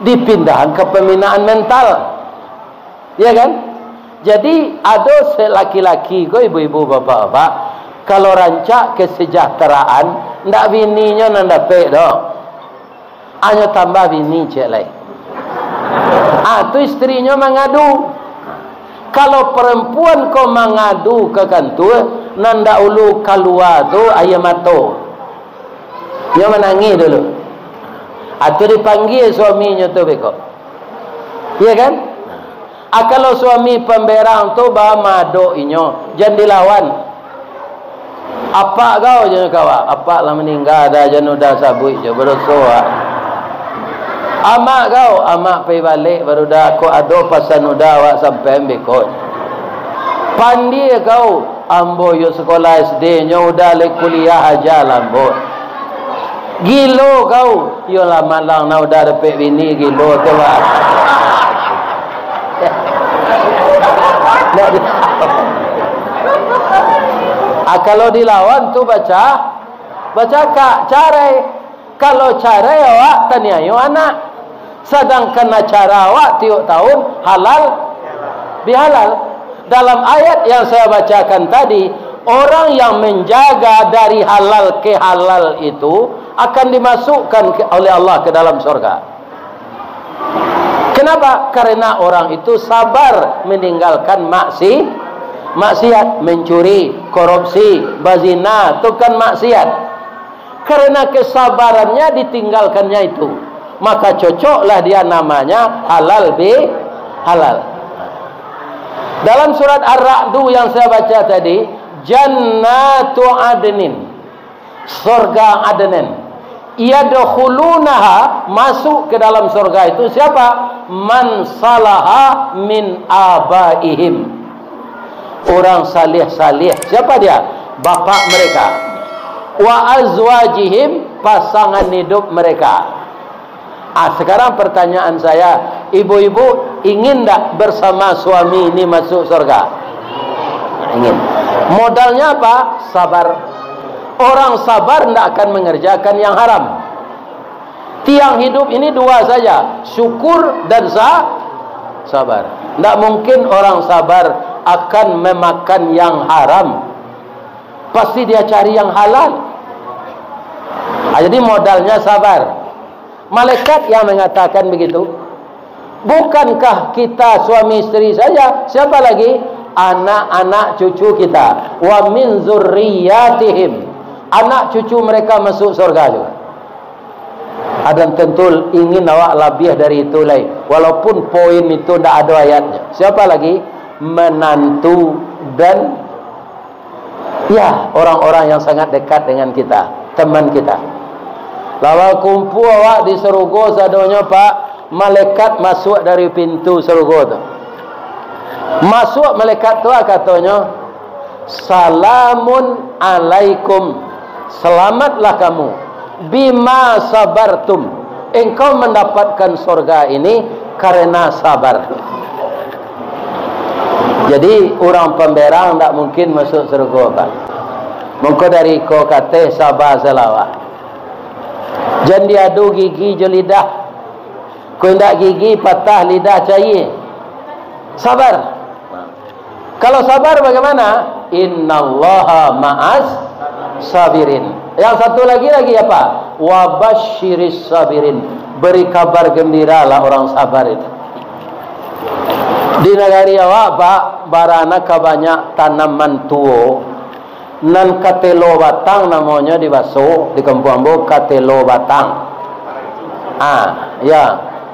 dipindahan ka pembinaan mental. Ya kan? Jadi, ado se-, laki-laki ko, ibu-ibu, bapak-bapak, kalau rancak kesejahteraan, ndak bininyo nan dapek doh. Anyo tambah bini ciek lai. Ah, tu istrinyo mangadu. Kalau perempuan ko mangadu ka kantua, nan dahulu kalua tu aia mato. Inyo manangih dulu. Atau dipanggia suaminyo tu beko. Iya kan? Ah, kalau suami pamberang tu bamadok inyo, jan dilawan. Apak kau, jan kawa, apak lah maningga, dah jan udah sabuik jo, badoso, ah. Amak kau, amak pai balek, baru dah, kok ado pasan udah awak sampai beko. Pandie kau, ambo yo sekolah S D, nyo udah lek kuliah aja lah, ambo. Gilo kau, iyolah malang nak udah dapek bini gilo tu, bah. Ah, kalau dilawan tu baca, bacakak, carai. Kalau carai awak taniayo anak. Sadangkan acara awak tiok tahun halal bihalal. Dalam ayat yang saya bacakan tadi, orang yang menjaga dari halal ke halal itu akan dimasukkan ke, oleh Allah ke dalam surga. Kenapa? Karena orang itu sabar meninggalkan maksi-, maksiat, mencuri, korupsi, bazina, itu kan maksiat. Karena kesabarannya ditinggalkannya itu, maka cocoklah dia namanya halal bi halal. Dalam surat Ar-Ra'du yang saya baca tadi, Jannatu Adnin, surga Adnin. Yadkhulunaha, masuk ke dalam surga itu siapa? Man salaha min abaihim. Orang salih-salih. Siapa dia? Bapak mereka. Wa azwajihim, pasangan hidup mereka. Ah, sekarang pertanyaan saya, ibu-ibu ingin ndak bersama suami ini masuk surga? Ingin. Modalnya apa? Sabar. Orang sabar ndak akan mengerjakan yang haram. Tiang hidup ini dua saja, syukur dan sa-, sabar. Ndak mungkin orang sabar akan memakan yang haram. Pasti dia cari yang halal. Ah, jadi modalnya sabar. Malaikat yang mengatakan begitu. Bukankah kita suami isteri saja? Siapa lagi? Anak-anak cucu kita. Wa min zurriyatihim. Anak cucu mereka masuk surga juga. Adan tentu ingin awak labiah dari itu lai. Walaupun poin itu ndak ado ayatnya. Siapa lagi? Menantu dan, ya, orang-orang yang sangat dekat dengan kita, teman kita. Lawa kumpua awak di sarugo sadonyo, Pak, malaikat masuak dari pintu sarugo tu. Masuak malaikat tu, ah, katonyo, "Salamun alaikum, selamatlah kamu, bima sabartum, engkau mendapatkan surga ini karena sabar." Jadi, urang pamberang ndak mungkin masuak sarugo, Pak. Mangko dari ko kateh saba salawat. Jan diadu gigi jo lidah. Ko indak gigi patah, lidah caie. Sabar. Kalau sabar bagaimana? Innallaha ma'as sabirin. Yang satu lagi, lagi apa? Wa basyiris sabirin. Beri kabar gembiralah orang sabar itu. Di nagari awak, Pak, barana ka banyak tanaman tuo, nan katelo batang namonyo di baso, di kampuang ambo katelo batang. Ah, ya.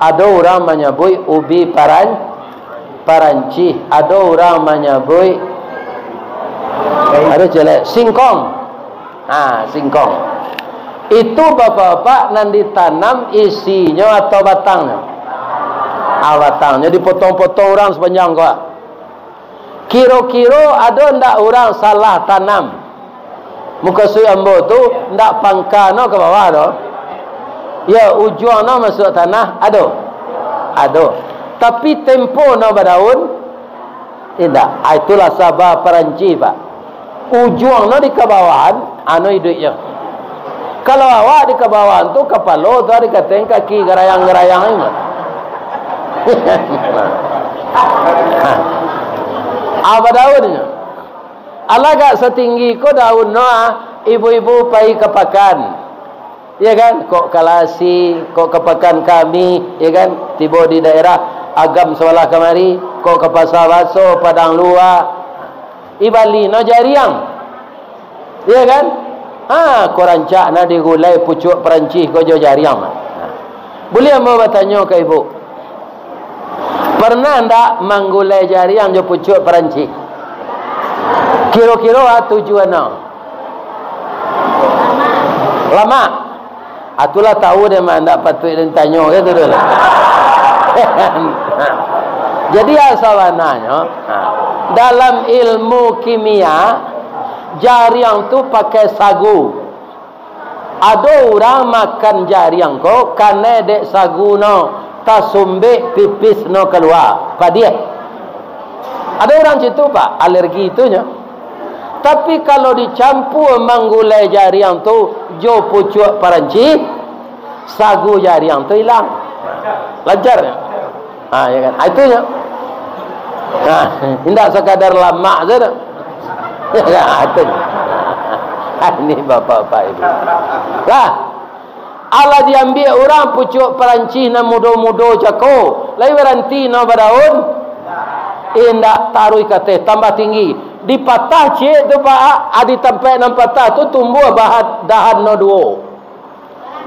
Ado urang manyabuik ubi paran-, parancih, ado urang manyabuik, ado celek, singkong. Ha, singkong. Itu bapak-bapak nan ditanam isinyo atau batangnyo? Ah, batangnyo dipotong-potong urang sapanjang ko. Kiro-kiro ado ndak urang salah tanam? Mukasuik ambo tu, ndak pangka no ka bawah doh. Ya, ujuang no masuak tanah, ado? Ado. Tapi tempo no badaun, indak. Ah, itulah saba parancih, Pak. Ujuang no di kabawahan, anu iduiknyo. Kalau awak di kabawahan tu, kapalo tu dikateng kaki garayang-garayang ni, Pak. Ah, badaunnyo. Alah agak satinggi ko daun no, ah, ibu-ibu pai ka pakan. Ya kan? Kok ka Lasi, kok ka Pakan Kami, ya kan? Tibo di daerah Agam sabalah kamari, kok ka Pasa Baso, Padang Lua. Ibali no jariang. Ya kan? Ha, ko rancak nah digulai pucuak Parancih ko jo jariang. Ha. Buliah ambo batanyo ka ibu, pernah ndak manggulai jariang jo pucuak Parancih? Kiro-kiro a tujuan no? Lamak. Atulah tahu deh mah, ndak patuik den tanyo, kan tu doh. Jadi, a sabananyo, ha, dalam ilmu kimia, jariang tu pakai sagu. Ado urang makan jariang ko, kanai dek sagu no, tasumbek pipis no kalua, padiah. Ado urang situ, Pak, alergi tu nyo. Tapi, kalau dicampua manggulai jariang tu jo pucuak Parancih, sagu jariang tu ilang. Lancar nyo. Ha, ya kan? Ha, itu nyo. Ha, indak sakadar lamak sajo. Ha, itu nyo. Ha, ini bapak-bapak ibu. Lah, alah diambiak urang pucuak Parancih nan mudo-mudo cako, lai baranti no badaun? Indak, taruih ka ateh, tambah tinggi. Dipatah ciek tu, Pak, a, di tampek nan patah tu tumbuah bahat, dahan no duo.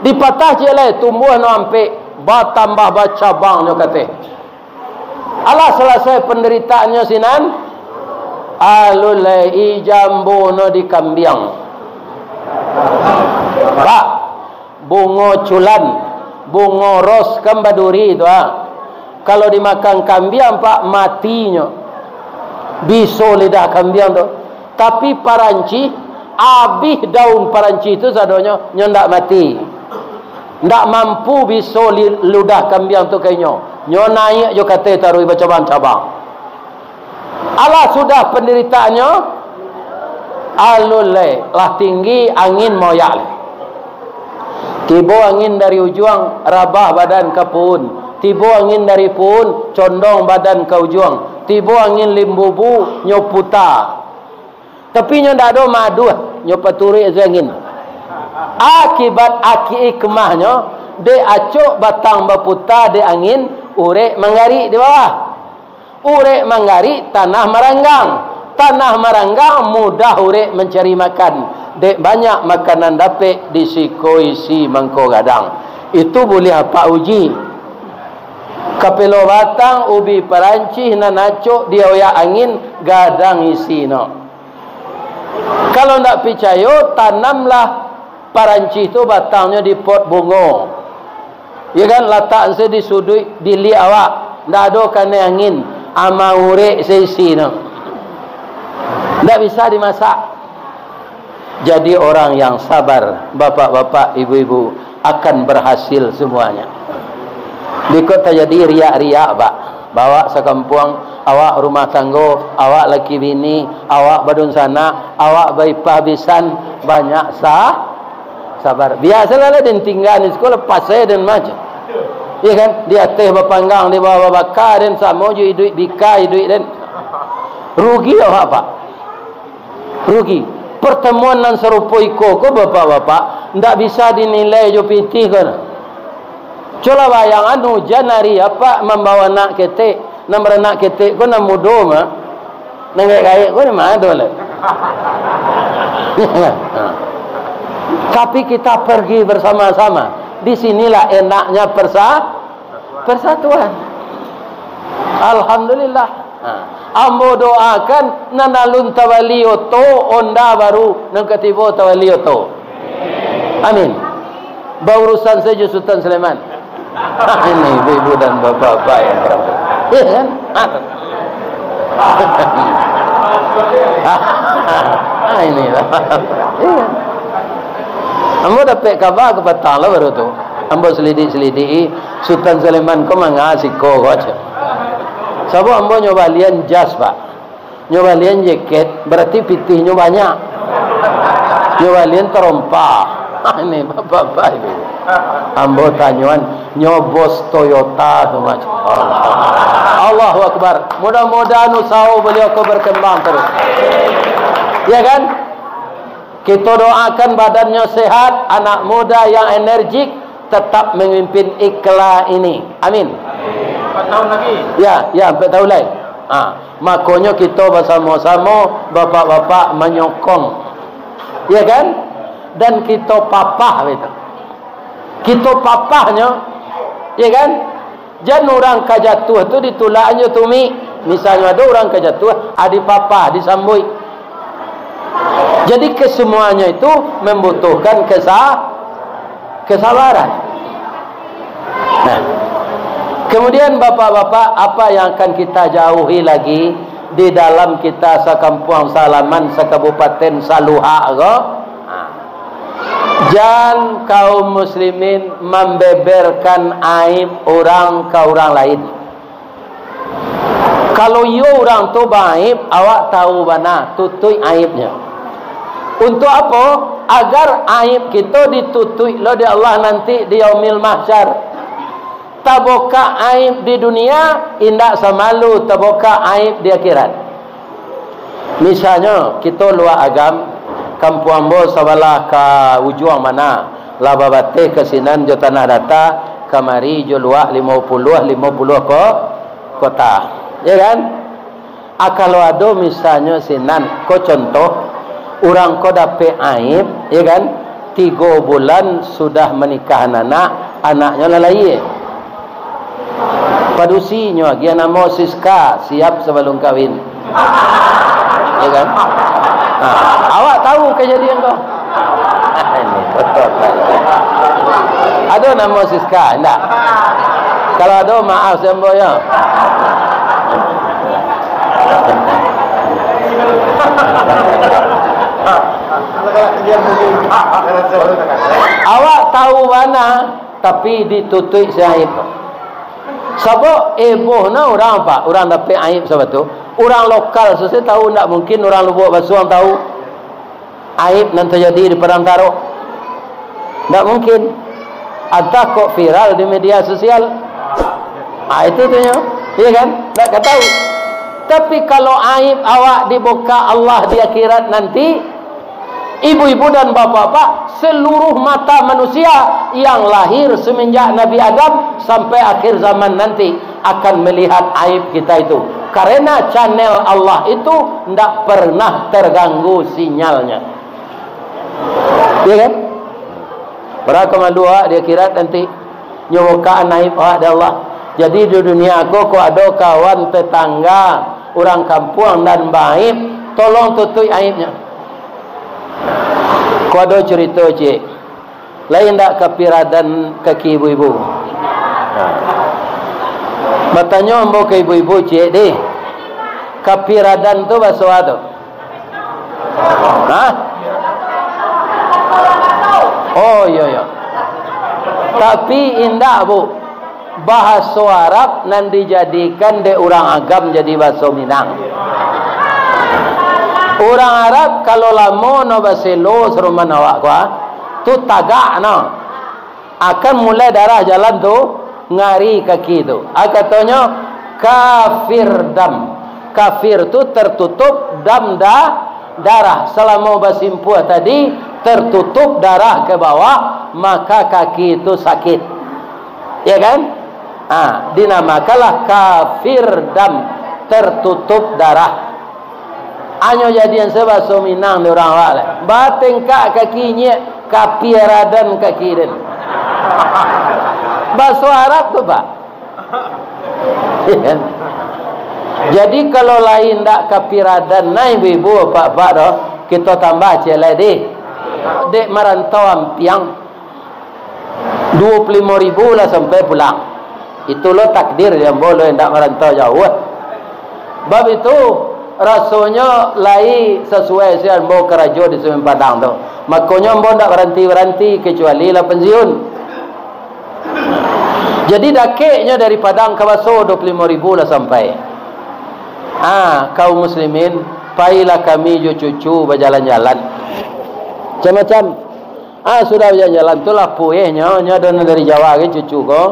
Dipatah ciek lai, tumbuah no ampek, batambah bacabang nyo ka ateh. Alah salasai pandaritaannyo sinan, alun lai, ijambo no di kambiang. Pak, bungo culan, bungo ros kan baduri tu, ha. Kalau dimakan kambiang, Pak, mati nyo. Biso lidah kambiang tu. Tapi Parancih, abih daun Parancih tu sadonyo, nyo ndak mati. Ndak mampu biso li-, ludah kambiang tu ka inyo. Nyo naiak jo ka ateh taruih bacabang-cabang. Alah sudah pandaritaannyo, alun lai, lah tinggi angin maoyak lai. Tibo angin dari ujuang, rabah badan ka puun. Tibo angin dari puun, condong badan ka ujuang. Tibo angin limbubu, nyo puta. Tapi nyo ndak ado maduah, nyo paturuik se angin. Akibat aki-, hikmahnyo, dek acok batang baputa dek angin, urek manggarik di bawah. Urek manggarik, tanah maranggang. Tanah maranggang, mudah urek mancari makan. Dek banyak makanan dapek, di siko isi mangko gadang. Itu buliah apak uji. Kapelo batang ubi Parancih nan acok dioyak angin, gadang isinyo. Kalau ndak picayo, tanamlah Parancih tu batangnyo di pot bungo. Ya kan, latak se di suduik biliak awak, ndak ado kanai angin, ama urek se isinyo. Ndak bisa dimasak. Jadi orang yang sabar, bapak-bapak, ibu-ibu, akan berhasil semuanya. Biko tajadi riak-riak, Pak. Bawak sakampuang, awak rumah tanggo, awak laki bini, awak badunsanak, awak baipah bisan, banyak sa-, sabar. Biasolah lah den tingga di siko, pasai den macam. Iya kan? Di ateh bapanggang, di bawah babaka, den samo jo iduik bika, iduik den. Rugi awak, Pak. Rugi. Pertemuan nan sarupo iko ko, bapak-bapak, ndak bisa dinilai jo pitih ko nah. Cubolah bayangan, ujan ari, apak mambawa anak ketek, nan baranak ketek ko nan mudo mah, nan gaek-gaek ko di ma tu lai? Tapi kita pergi bersama-sama. Di sinilah enaknya persa-, persatuan. Alhamdulillah. Ha. Ambo doakan, nan alun tabali oto, onda baru, nan ka tibo tabali oto. Amin. Baurusan sajo Sultan Sulaiman. Ini ibu-ibu dan bapak-bapak yang berangkat. Iya kan? Ha. Ha, ini. Iya. Ambo dapek kaba kapatang lah baru tu. Ambo selidik-selidiki, Sultan Sulaiman ko manga siko ko aja. Sabab ambo nyo balian jas, Pak. Nyo balian jaket, berarti pitihnyo banyak. Nyo balian tarompa. Ini bapak-bapak ini. Ambo tanyoan, nyo bos Toyota tu, Mas. Allahu Akbar. Mudah-mudahan usaha beliau ko berkembang terus. Ya kan? Kita doakan badannya sehat, anak muda yang energik, tetap memimpin Ikla ini. Amin. Empat tahun lagi. Ya, ya, empat tahun lagi. Ha, makonyo kita bersama-sama, bapak-bapak menyokong. Ya kan? Dan kito papah baitu. Kito papahnyo, ya kan? Jan urang ka jatuah tu ditulak jo tumik. Misalnyo ado urang ka jatuah, ah, dipapah, disambuik. Jadi, kesemuanya itu membutuhkan kesa-, kesabaran. Nah, kemudian, bapak-bapak, apa yang akan kita jauhi lagi di dalam kita sakampuang, salaman, sakabupaten, saluhak ko? Nah, jan kaum muslimin mambeberkan aib urang ka urang lain. Kalau iyo urang tu baaib, awak tahu bana, tutuik aibnyo. Untuk apo? Agar aib kito ditutuik lo dek Allah nanti di Yaumil Mahsyar. Tabokak aib di dunia, indak samalu tabokak aib di akhirat. Misalnyo, kito luak Agam, kampuang ambo sabalah ka ujuang mana, lah babateh ka sinan jo Tanah Data, kamari jo luak limo puluah, limo puluah ko-, kota. Ya kan? Ah, kalau ado misalnyo sinan, ko contoh, urang ko dapek aib, ya kan? Tigo bulan sudah manikahan anak, anaknyo lah lahia. Padusi nyo agiah namo Siska, siap sabalum kawin. Ya kan? Ha, awak tahu kajadian ko? Ini betul. Ado namo Siska, indak? Kalau ado, maaf sambo yo. Awak tahu bana, tapi ditutuik si aib. Sabab eboh na urang, Pak, urang dapek aib sabab tu. Urang lokal sajo tahu, ndak mungkin urang Lubuak Basuang tahu aib nan tajadi di Padang Tarok. Ndak mungkin. Antah kok viral di media sosial. Ah, itu tu nyo. Iya kan? Ndak ka tahu. Tapi kalau aib awak dibukak Allah di akhirat nanti, ibu-ibu dan bapak-bapak, seluruh mata manusia yang lahir semenjak Nabi Adam sampai akhir zaman nanti akan melihat aib kita itu. Karena channel Allah itu ndak pernah terganggu sinyalnya. Iya kan? Bara ka malu awak di akhirat nanti. Nyo bukaan aib awak di Allah. Jadi di dunia ko, kok ado kawan, tetangga, urang kampuang nan baaib, tolong tutuik aibnyo. Ko ado curito, ciek. Lai ndak kapiradan kaki ibu-ibu? Nah. Batanyo ambo ka ibu-ibu, ciek, deh. Kapiradan tu baso a tu? Hah? Oh, iyo, iyo. Tapi indak, Bu. Bahaso Arab nan dijadikan dek urang Agam jadi bahaso Minang. Urang Arab kalau lamo no baselo saruman awak ko, ah, tu tagak no. Akan mulai darah jalan tu, ngari kaki tu. Ah, katonyo, kafir dam. Kafir tu tertutup, dam da-, darah. Salamo basimpuah tadi, tertutup darah ke bawah, maka kaki tu sakit. Ya kan? Ah, dinamakanlah kafir dam, tertutup darah. Anyo jadian se baso Minang di urang awak lah. Batengkak kaki nyiak, kapiradan kaki den. Baso Arab tu, Pak. Iya kan? Jadi, kalau lai ndak kapiradan, nah, ibu-ibu, bapak-bapak, doh, kito tambah ciek lai, dih. Dek marantau ampiang, duo puluah limo ribu lah sampai pulang. Itu lo takdir di ambo lo indak marantau jauah. Bab itu, rasonyo lai sasuai si ambo karajo di Sungai Padang tu. Makonyo ambo ndak baranti-baranti, kecuali lah pensiun. Jadi, dakeknyo dari Padang ka Baso, duo puluah limo ribu lah sampai. Ah, kaum muslimin, pailah kami jo cucu bajalan-jalan. Macam-macam. Ah, sudah bajalan-jalan tu lah puehnyo, nyo ado nan dari Jawa gai cucu ko.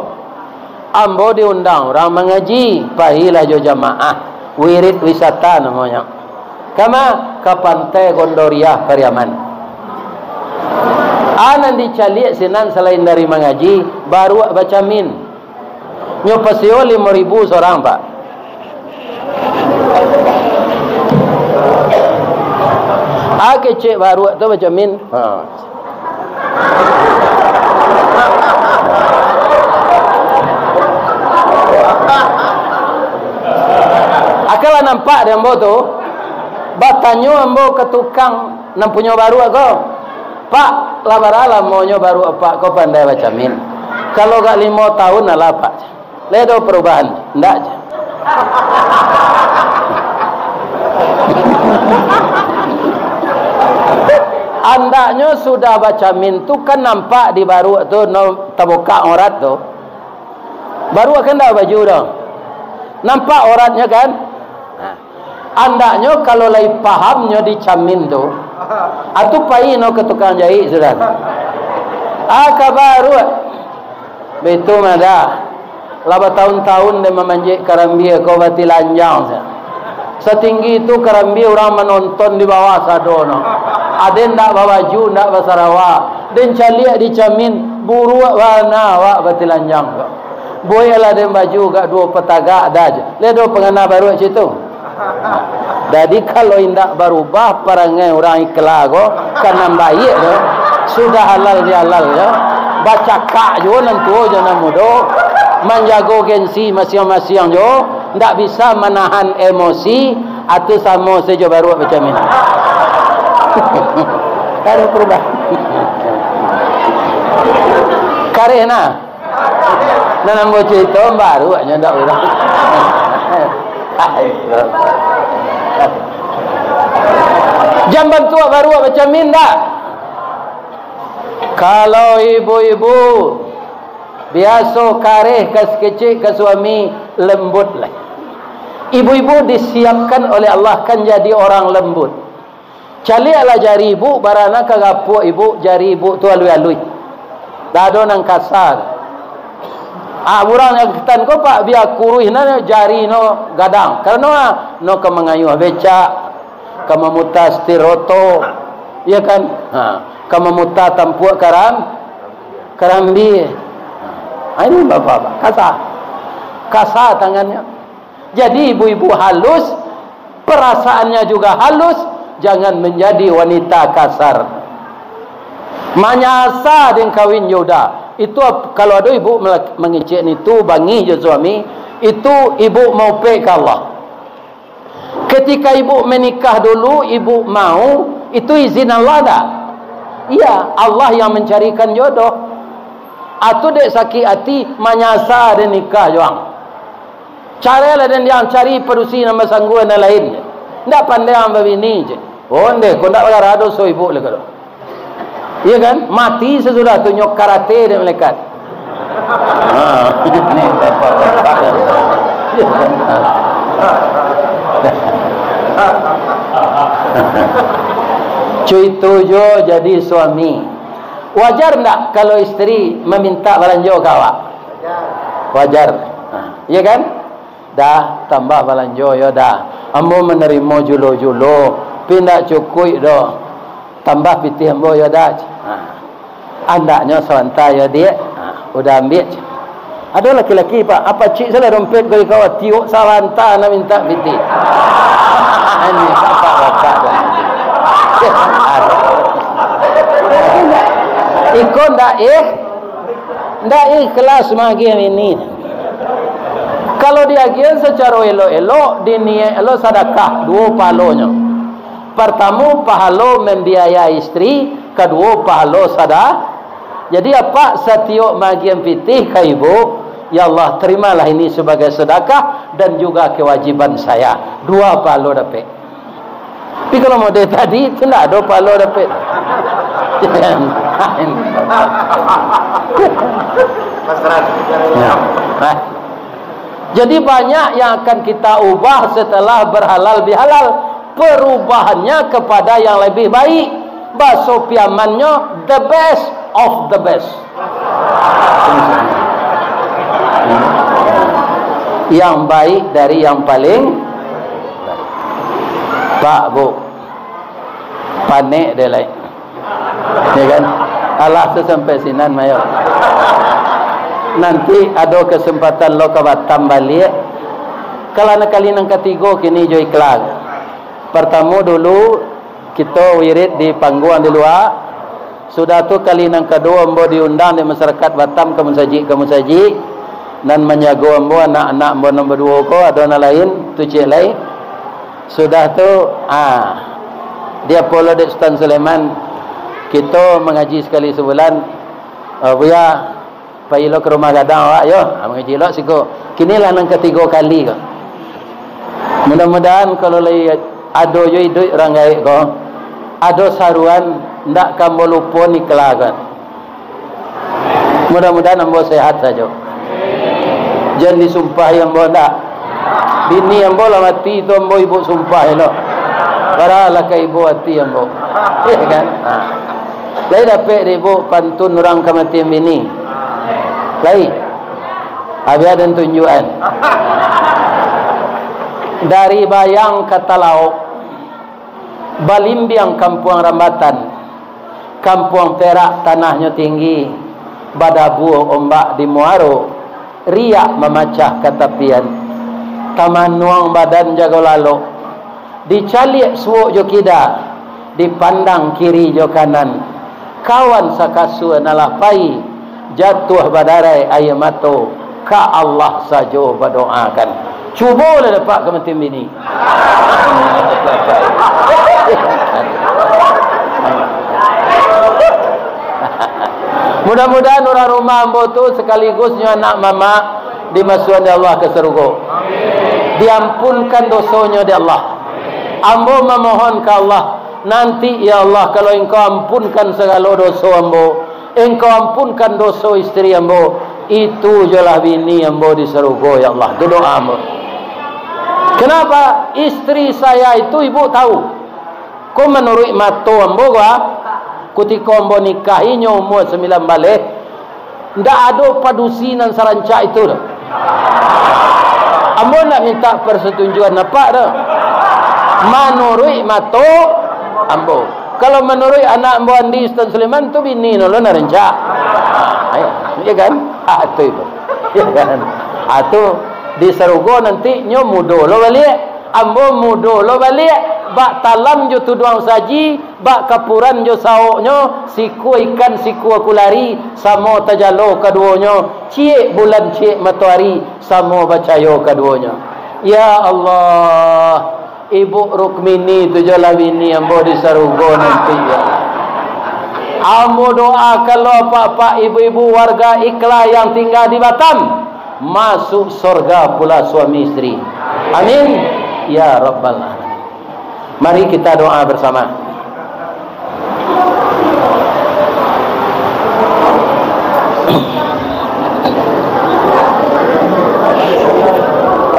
Ambo diundang urang mangaji, pailah jo jamaah, wirid wisata namonyo. Kama? Ka Pantai Gondoriah, Pariaman. Ah, nan dicaliak sinan salain dari mangaji, baruak bacamin. Nyo pasio limo ribu sorang, Pak. Ah, kecek baruak tu bacamin. Ha. Akan lah nampak dek ambo tu, batanyo ambo ka tukang nan punyo baruak ko, "Pak, lah bara lamonyo baruak Apak ko pandai bacamin?" "Kalau agak limo tahun alah, Pak." "Lai ado parubahan?" "Ndak," jar. Andaknyo sudah bacamin tu kan nampak di baruak tu, no, tabukak aurat tu. Baruak kan ndak babaju tu. Nampak auratnyo kan? Nah. Andaknyo kalau lai pahamnyo dicamin tu, atu pai no ka tukang jahik sudah. Ah, ka baruak. Baitu mah dah. Lah batahun-tahun den mamanjek karambia ko batilanjang sajo. Satinggi tu karambia urang manonton di bawah sado no. Aden ndak babaju, ndak basarawa. Den caliak dicamin, buruak bana awak batilanjang ko. Bueklah den baju agak duo patagak dah. Lai ado pangana baruak cak itu? Jadi, kalau indak barubah parangai urang Ikla ko, ka nan baiak tu, sudah halal bihalal tu, bacakak juo nan tuo jo nan mudo, manjago gengsi masiang-masiang juo, ndak bisa manahan emosi, atu samo sajo baruak macam ini. Kada barubah. Kareh nah. Nan ambo carito baruak nyo ndak urang. Jan bantuak baruak macam ni ndak. Kalau ibu-ibu biaso kareh ka sakecek ka suami, lembutlah. Ibu-ibu disiapkan oleh Allah kan jadi orang lembut. Caliaklah jari ibu, bara nan ka gapuak ibu, jari ibu tu aluih-aluih. Ndak ado nan kasa. Ah, urang nan ketan ko, Pak, bia kuruih nan jari no gadang. Karano, ah, no ka mangayuah becak, ka mamuta setir oto, iya kan? Ha, ka mamuta tampuak karam-, karambia. Ha, ini bapak-bapak, kasa. Kasa tangannyo. Jadi, ibu-ibu halus, perasaannya juga halus, jangan menjadi wanita kasar. Manyasa den kawin jo uda. Itu ap-, kalau ado ibu melak-, mangecek nitu, bangih jo suami, itu ibu maupek ka Allah. Ketika ibu menikah dulu, ibu mau, itu izin Allah ndak? Iya, Allah yang mencarikan jodoh. Atu dek sakik ati, manyasa den nikah jo ang. Carailah den, di ang cari padusi nan basanggua nan lain. Ndak pandai ang babini, cek. Ondeh, kok ndak bagara doso ibu lai ko. Iya kan? Mati sasudah tu nyo karate dek malaikat. Ha, ini bapak-bapak. Cuito jo jadi suami. Wajar ndak kalau isteri maminta balanjo ka awak? Wajar. Ha, iya kan? Dah, tambah balanjo, yo dah. Ambo manarimo julo-julo, pi ndak cukuik doh. Tambah pitih ambo, yo dah. Ha. Andaknyo sabanta, yo, Diak. Ha, udah ambiak. Ado laki-laki, Pak, apacik salah dompet ko, iko tiok sabanta nak minta pitih. Ini bapak-bapak dah. Iko ndak, eh, ndak ikhlas magiah ini. Kalau diagiahan sacaro elok-elok, diniaik lo sadakah, duo pahalonyo. Partamo, pahalo mambiayai istri, kaduo, pahalo sada-, jadi, apak satiok maagiahan pitih ka ibu, "Ya Allah, terimalah ini sebagai sedekah dan juga kewajiban saya." Dua pahalo dapek. Tapi kalau model tadi, itu ndak ado pahalo dapek. Nah. Jadi, banyak yang akan kita ubah setelah berhalal bihalal. Perubahannya kepada yang lebih baik. Baso Piamannyo, the best of the best. Yang baik dari yang paling baik. Pak, Bu, panek deh lai. Ya kan? Alah, tu sampai sinan, mayo. Nanti ado kesempatan lo ka Batam baliak. Kalau nan kali nan katigo kini jo Ikla. Partamo dulu, kito wirid di pangguang di lua. Sudah tu, kali nan kaduo ambo diundang dek masyarakat Batam ka musajik, ka musajik, nan manjago ambo anak-anak ambo nan baduo ko, ado nan lain, tu ciek lai. Sudah tu, ah, di apo lo dek Sutan Sulaiman, kito mangaji sakali sabulan, ah, Buya, pai lo ka rumah gadang awak yo, ah, mangaji lo siko. Kini lah nan katigo kali ko. Mudah-mudahan kalau lai ado jo iduik urang gaek ko, ado saruan, ndak ka ambo lupo niklah ko. Mudah-mudahan ambo sehat sajo. Jan disumpahi ambo ndak. Bini ambo lah mati tu ambo ibo sumpah elok. Paralah ka ibo ati ambo. Iyo kan? Ha. Lai dapek dek ibo pantun urang kamatian bini? Lai. Abih aden tunjuakan. Dari Bayang ka Talaok, balimbiang Kampuang Rambatan, Kampuang Perak tanahnyo tinggi, badabua ombak di muaro, riak mamacah ka tapian. Tamanuang badan jago lalok, dicaliak suok jo kida, dipandang kiri jo kanan. Kawan sakasua nan lah pai, jatuah badarai aia mato, ka Allah sajo badoakan. Cubolah dapek kamatian bini. Mudah-mudahan urang rumah ambo tu sakaligus nyo anak mamak dimasuakan dek Allah ka sarugo. Diampunkan dosonyo dek Allah. Ambo mamohon ka Allah, nanti, ya Allah, kalau Engkau ampunkan sagalo doso ambo, Engkau ampunkan doso isteri ambo, itu jolah bini ambo di sarugo, ya Allah. Tu doa ambo. Kenapa? Isteri saya itu ibu tahu. Ko manuruik mato ambo ko, ah, kutiko ambo nikahi nyo umua sambilan baleh, ndak ado padusi nan sarancak itu doh. Ambo ndak minta persetujuan apak doh. Manuruik mato ambo. Kalau manuruik anak ambo Andi Sutan Sulaiman tu bini no lo nan rancak. Ayo, iya kan? Ah, tu itu. Iya kan? Ah, tu di sarugo nanti nyo mudo lo baliak. Ambo mudo lo baliak, bak talam jo tuduang saji, bak kapuran jo saoknyo, sikua ikan, sikua kulari, samo tajalo kaduonyo, ciek bulan, ciek matoari, samo bacayo kaduonyo. Ya Allah, Ibu Rukmini tu jolah bini ambo di sarugo nanti, ya Allah. Ambo doakan lo apak-apak, ibu-ibu warga Ikla yang tinggal di Batam, masuk sorga pula suami isteri. Amin. Ya Rabbal Alamin. Mari kita doa bersama.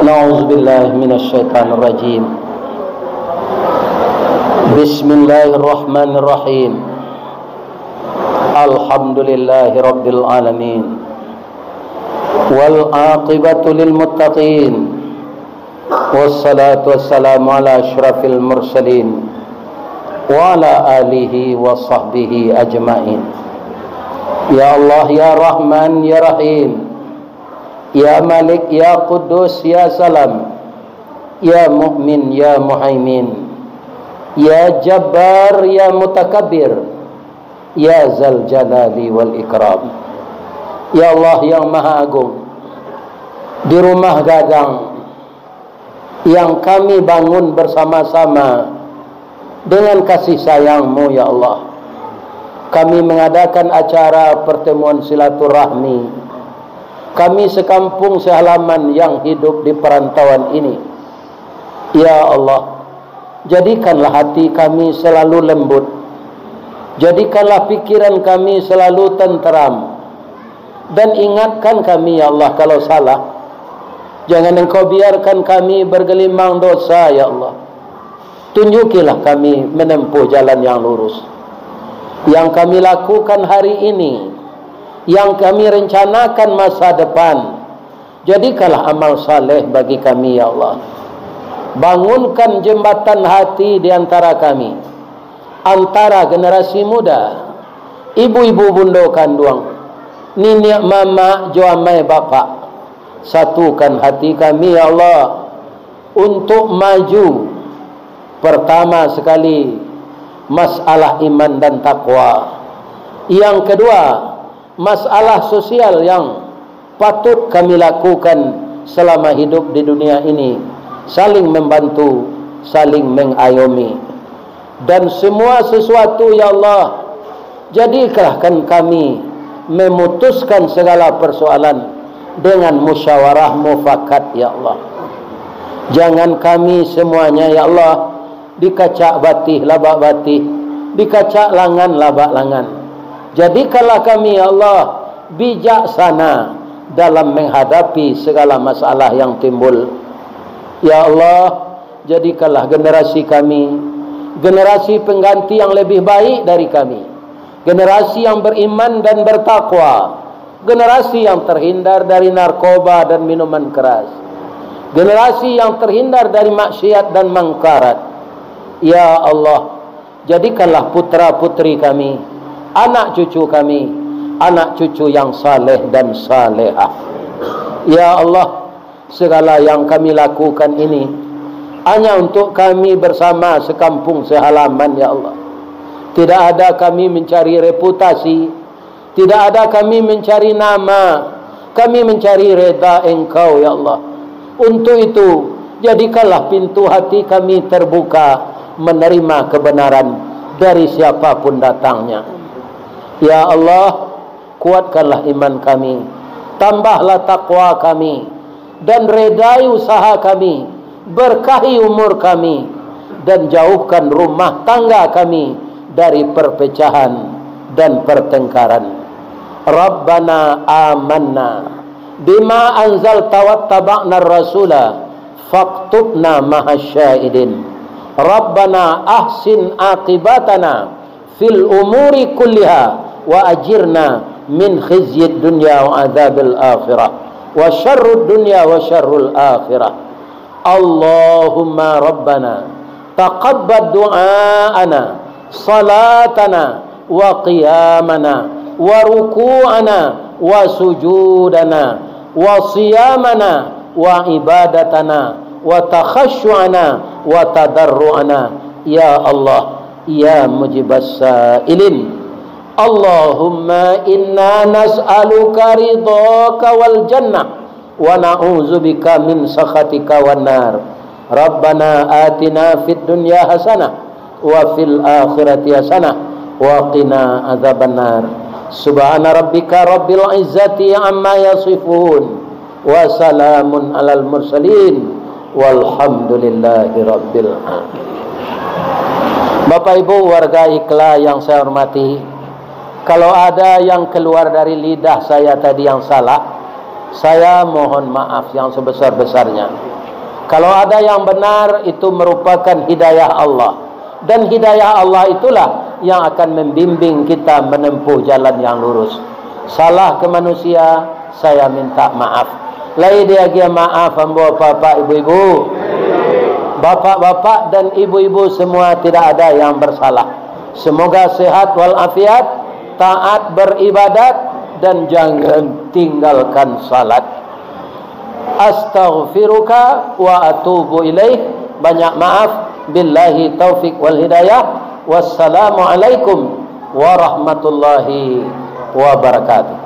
Na'udzubillahi minasyaitonirrajim. Bismillahirrahmanirrahim. Alhamdulillahirabbil alamin. Wal aqibatu lil muttaqin. Wassalatu wassalamu ala asyrafil mursalin wa ala alihi wa sahbihi ajmain. Ya Allah, ya Rahman, ya Rahim, ya Malik, ya Quddus, ya Salam, ya Mukmin, ya Muhaimin, ya Jabbar, ya Mutakabbir, ya Zal Jalali wal Ikram. Ya Allah yang Maha Agung, di rumah gadang yang kami bangun bersama-sama dengan kasih sayang-Mu, ya Allah. Kami mengadakan acara pertemuan silaturahmi kami sekampung sehalaman yang hidup di perantauan ini. Ya Allah, jadikanlah hati kami selalu lembut. Jadikanlah pikiran kami selalu tenteram. Dan ingatkan kami, ya Allah, kalau salah. Jangan Engkau biarkan kami bergelimang dosa, ya Allah. Tunjukilah kami menempuh jalan yang lurus. Yang kami lakukan hari ini, yang kami rencanakan masa depan, jadikanlah amal saleh bagi kami, ya Allah. Bangunkan jembatan hati di antara kami, antara generasi muda, ibu-ibu bundo kanduang, niniak mamak jo amai bapak. Satukan hati kami, ya Allah, untuk maju. Pertama sekali, masalah iman dan takwa. Yang kedua, masalah sosial yang patut kami lakukan selama hidup di dunia ini, saling membantu, saling mengayomi. Dan semua sesuatu, ya Allah, jadikanlah kami memutuskan segala persoalan dengan musyawarah mufakat, ya Allah. Jangan kami semuanya, ya Allah, dikacak batih labak batih, dikacak langan labak langan. Jadikanlah kami, ya Allah, bijaksana dalam menghadapi segala masalah yang timbul. Ya Allah, jadikanlah generasi kami generasi pengganti yang lebih baik dari kami, generasi yang beriman dan bertakwa, generasi yang terhindar dari narkoba dan minuman keras, generasi yang terhindar dari maksiat dan mangkarat. Ya Allah, jadikanlah putra-putri kami, anak cucu kami, anak cucu yang saleh dan salehah. Ya Allah, segala yang kami lakukan ini hanya untuk kami bersama sekampung sehalaman, ya Allah. Tidak ada kami mencari reputasi, tidak ada kami mencari nama, kami mencari reda Engkau, ya Allah. Untuk itu, jadikanlah pintu hati kami terbuka menerima kebenaran dari siapapun datangnya. Ya Allah, kuatkanlah iman kami, tambahlah takwa kami, dan redai usaha kami, berkahi umur kami, dan jauhkan rumah tangga kami dari perpecahan dan pertengkaran. Rabbana amanna bima anzalta wattaba'na rasula faktubna ma'asy syahidin. Rabbana ahsin aqibatana fil umuri kulliha wa ajirna min khizyid dunya wa adzabil akhirah wa syarrud dunya wa syarrul akhirah. Allahumma rabbana taqabbal du'aana, salatana, wa qiyamana, wa ruku'ana, wa sujudana, wa siyamana, wa ibadatana, wa takhasyu'ana, wa tadarru'ana. Ya Allah, ya mujibas sailin. Allahumma inna nas'aluka ridhaka wal jannah, wa na'udzubika min sakhatika wan nar. Rabbana atina fid dunya hasanah, wa fil akhirati hasanah, wa qina adzabannar. Subhana rabbika rabbil izzati amma yasifun, wa salamun alal mursalin, walhamdulillahi rabbil alamin. Bapak Ibu warga Ikla yang saya hormati, kalau ada yang keluar dari lidah saya tadi yang salah, saya mohon maaf yang sebesar-besarnya. Kalau ada yang benar, itu merupakan hidayah Allah. Dan hidayah Allah itulah yang akan membimbing kita menempuh jalan yang lurus. Salah ke manusia, saya minta maaf. Lai diagiah maaf ambo, bapak, ibu-ibu. Bapak-bapak dan ibu-ibu semua, tidak ada yang bersalah. Semoga sehat walafiat, taat beribadat, dan jangan tinggalkan salat. Astaghfiruka wa atubu ilaih. Banyak maaf. Billahi taufik wal hidayah. Wassalamualaikum warahmatullahi wabarakatuh.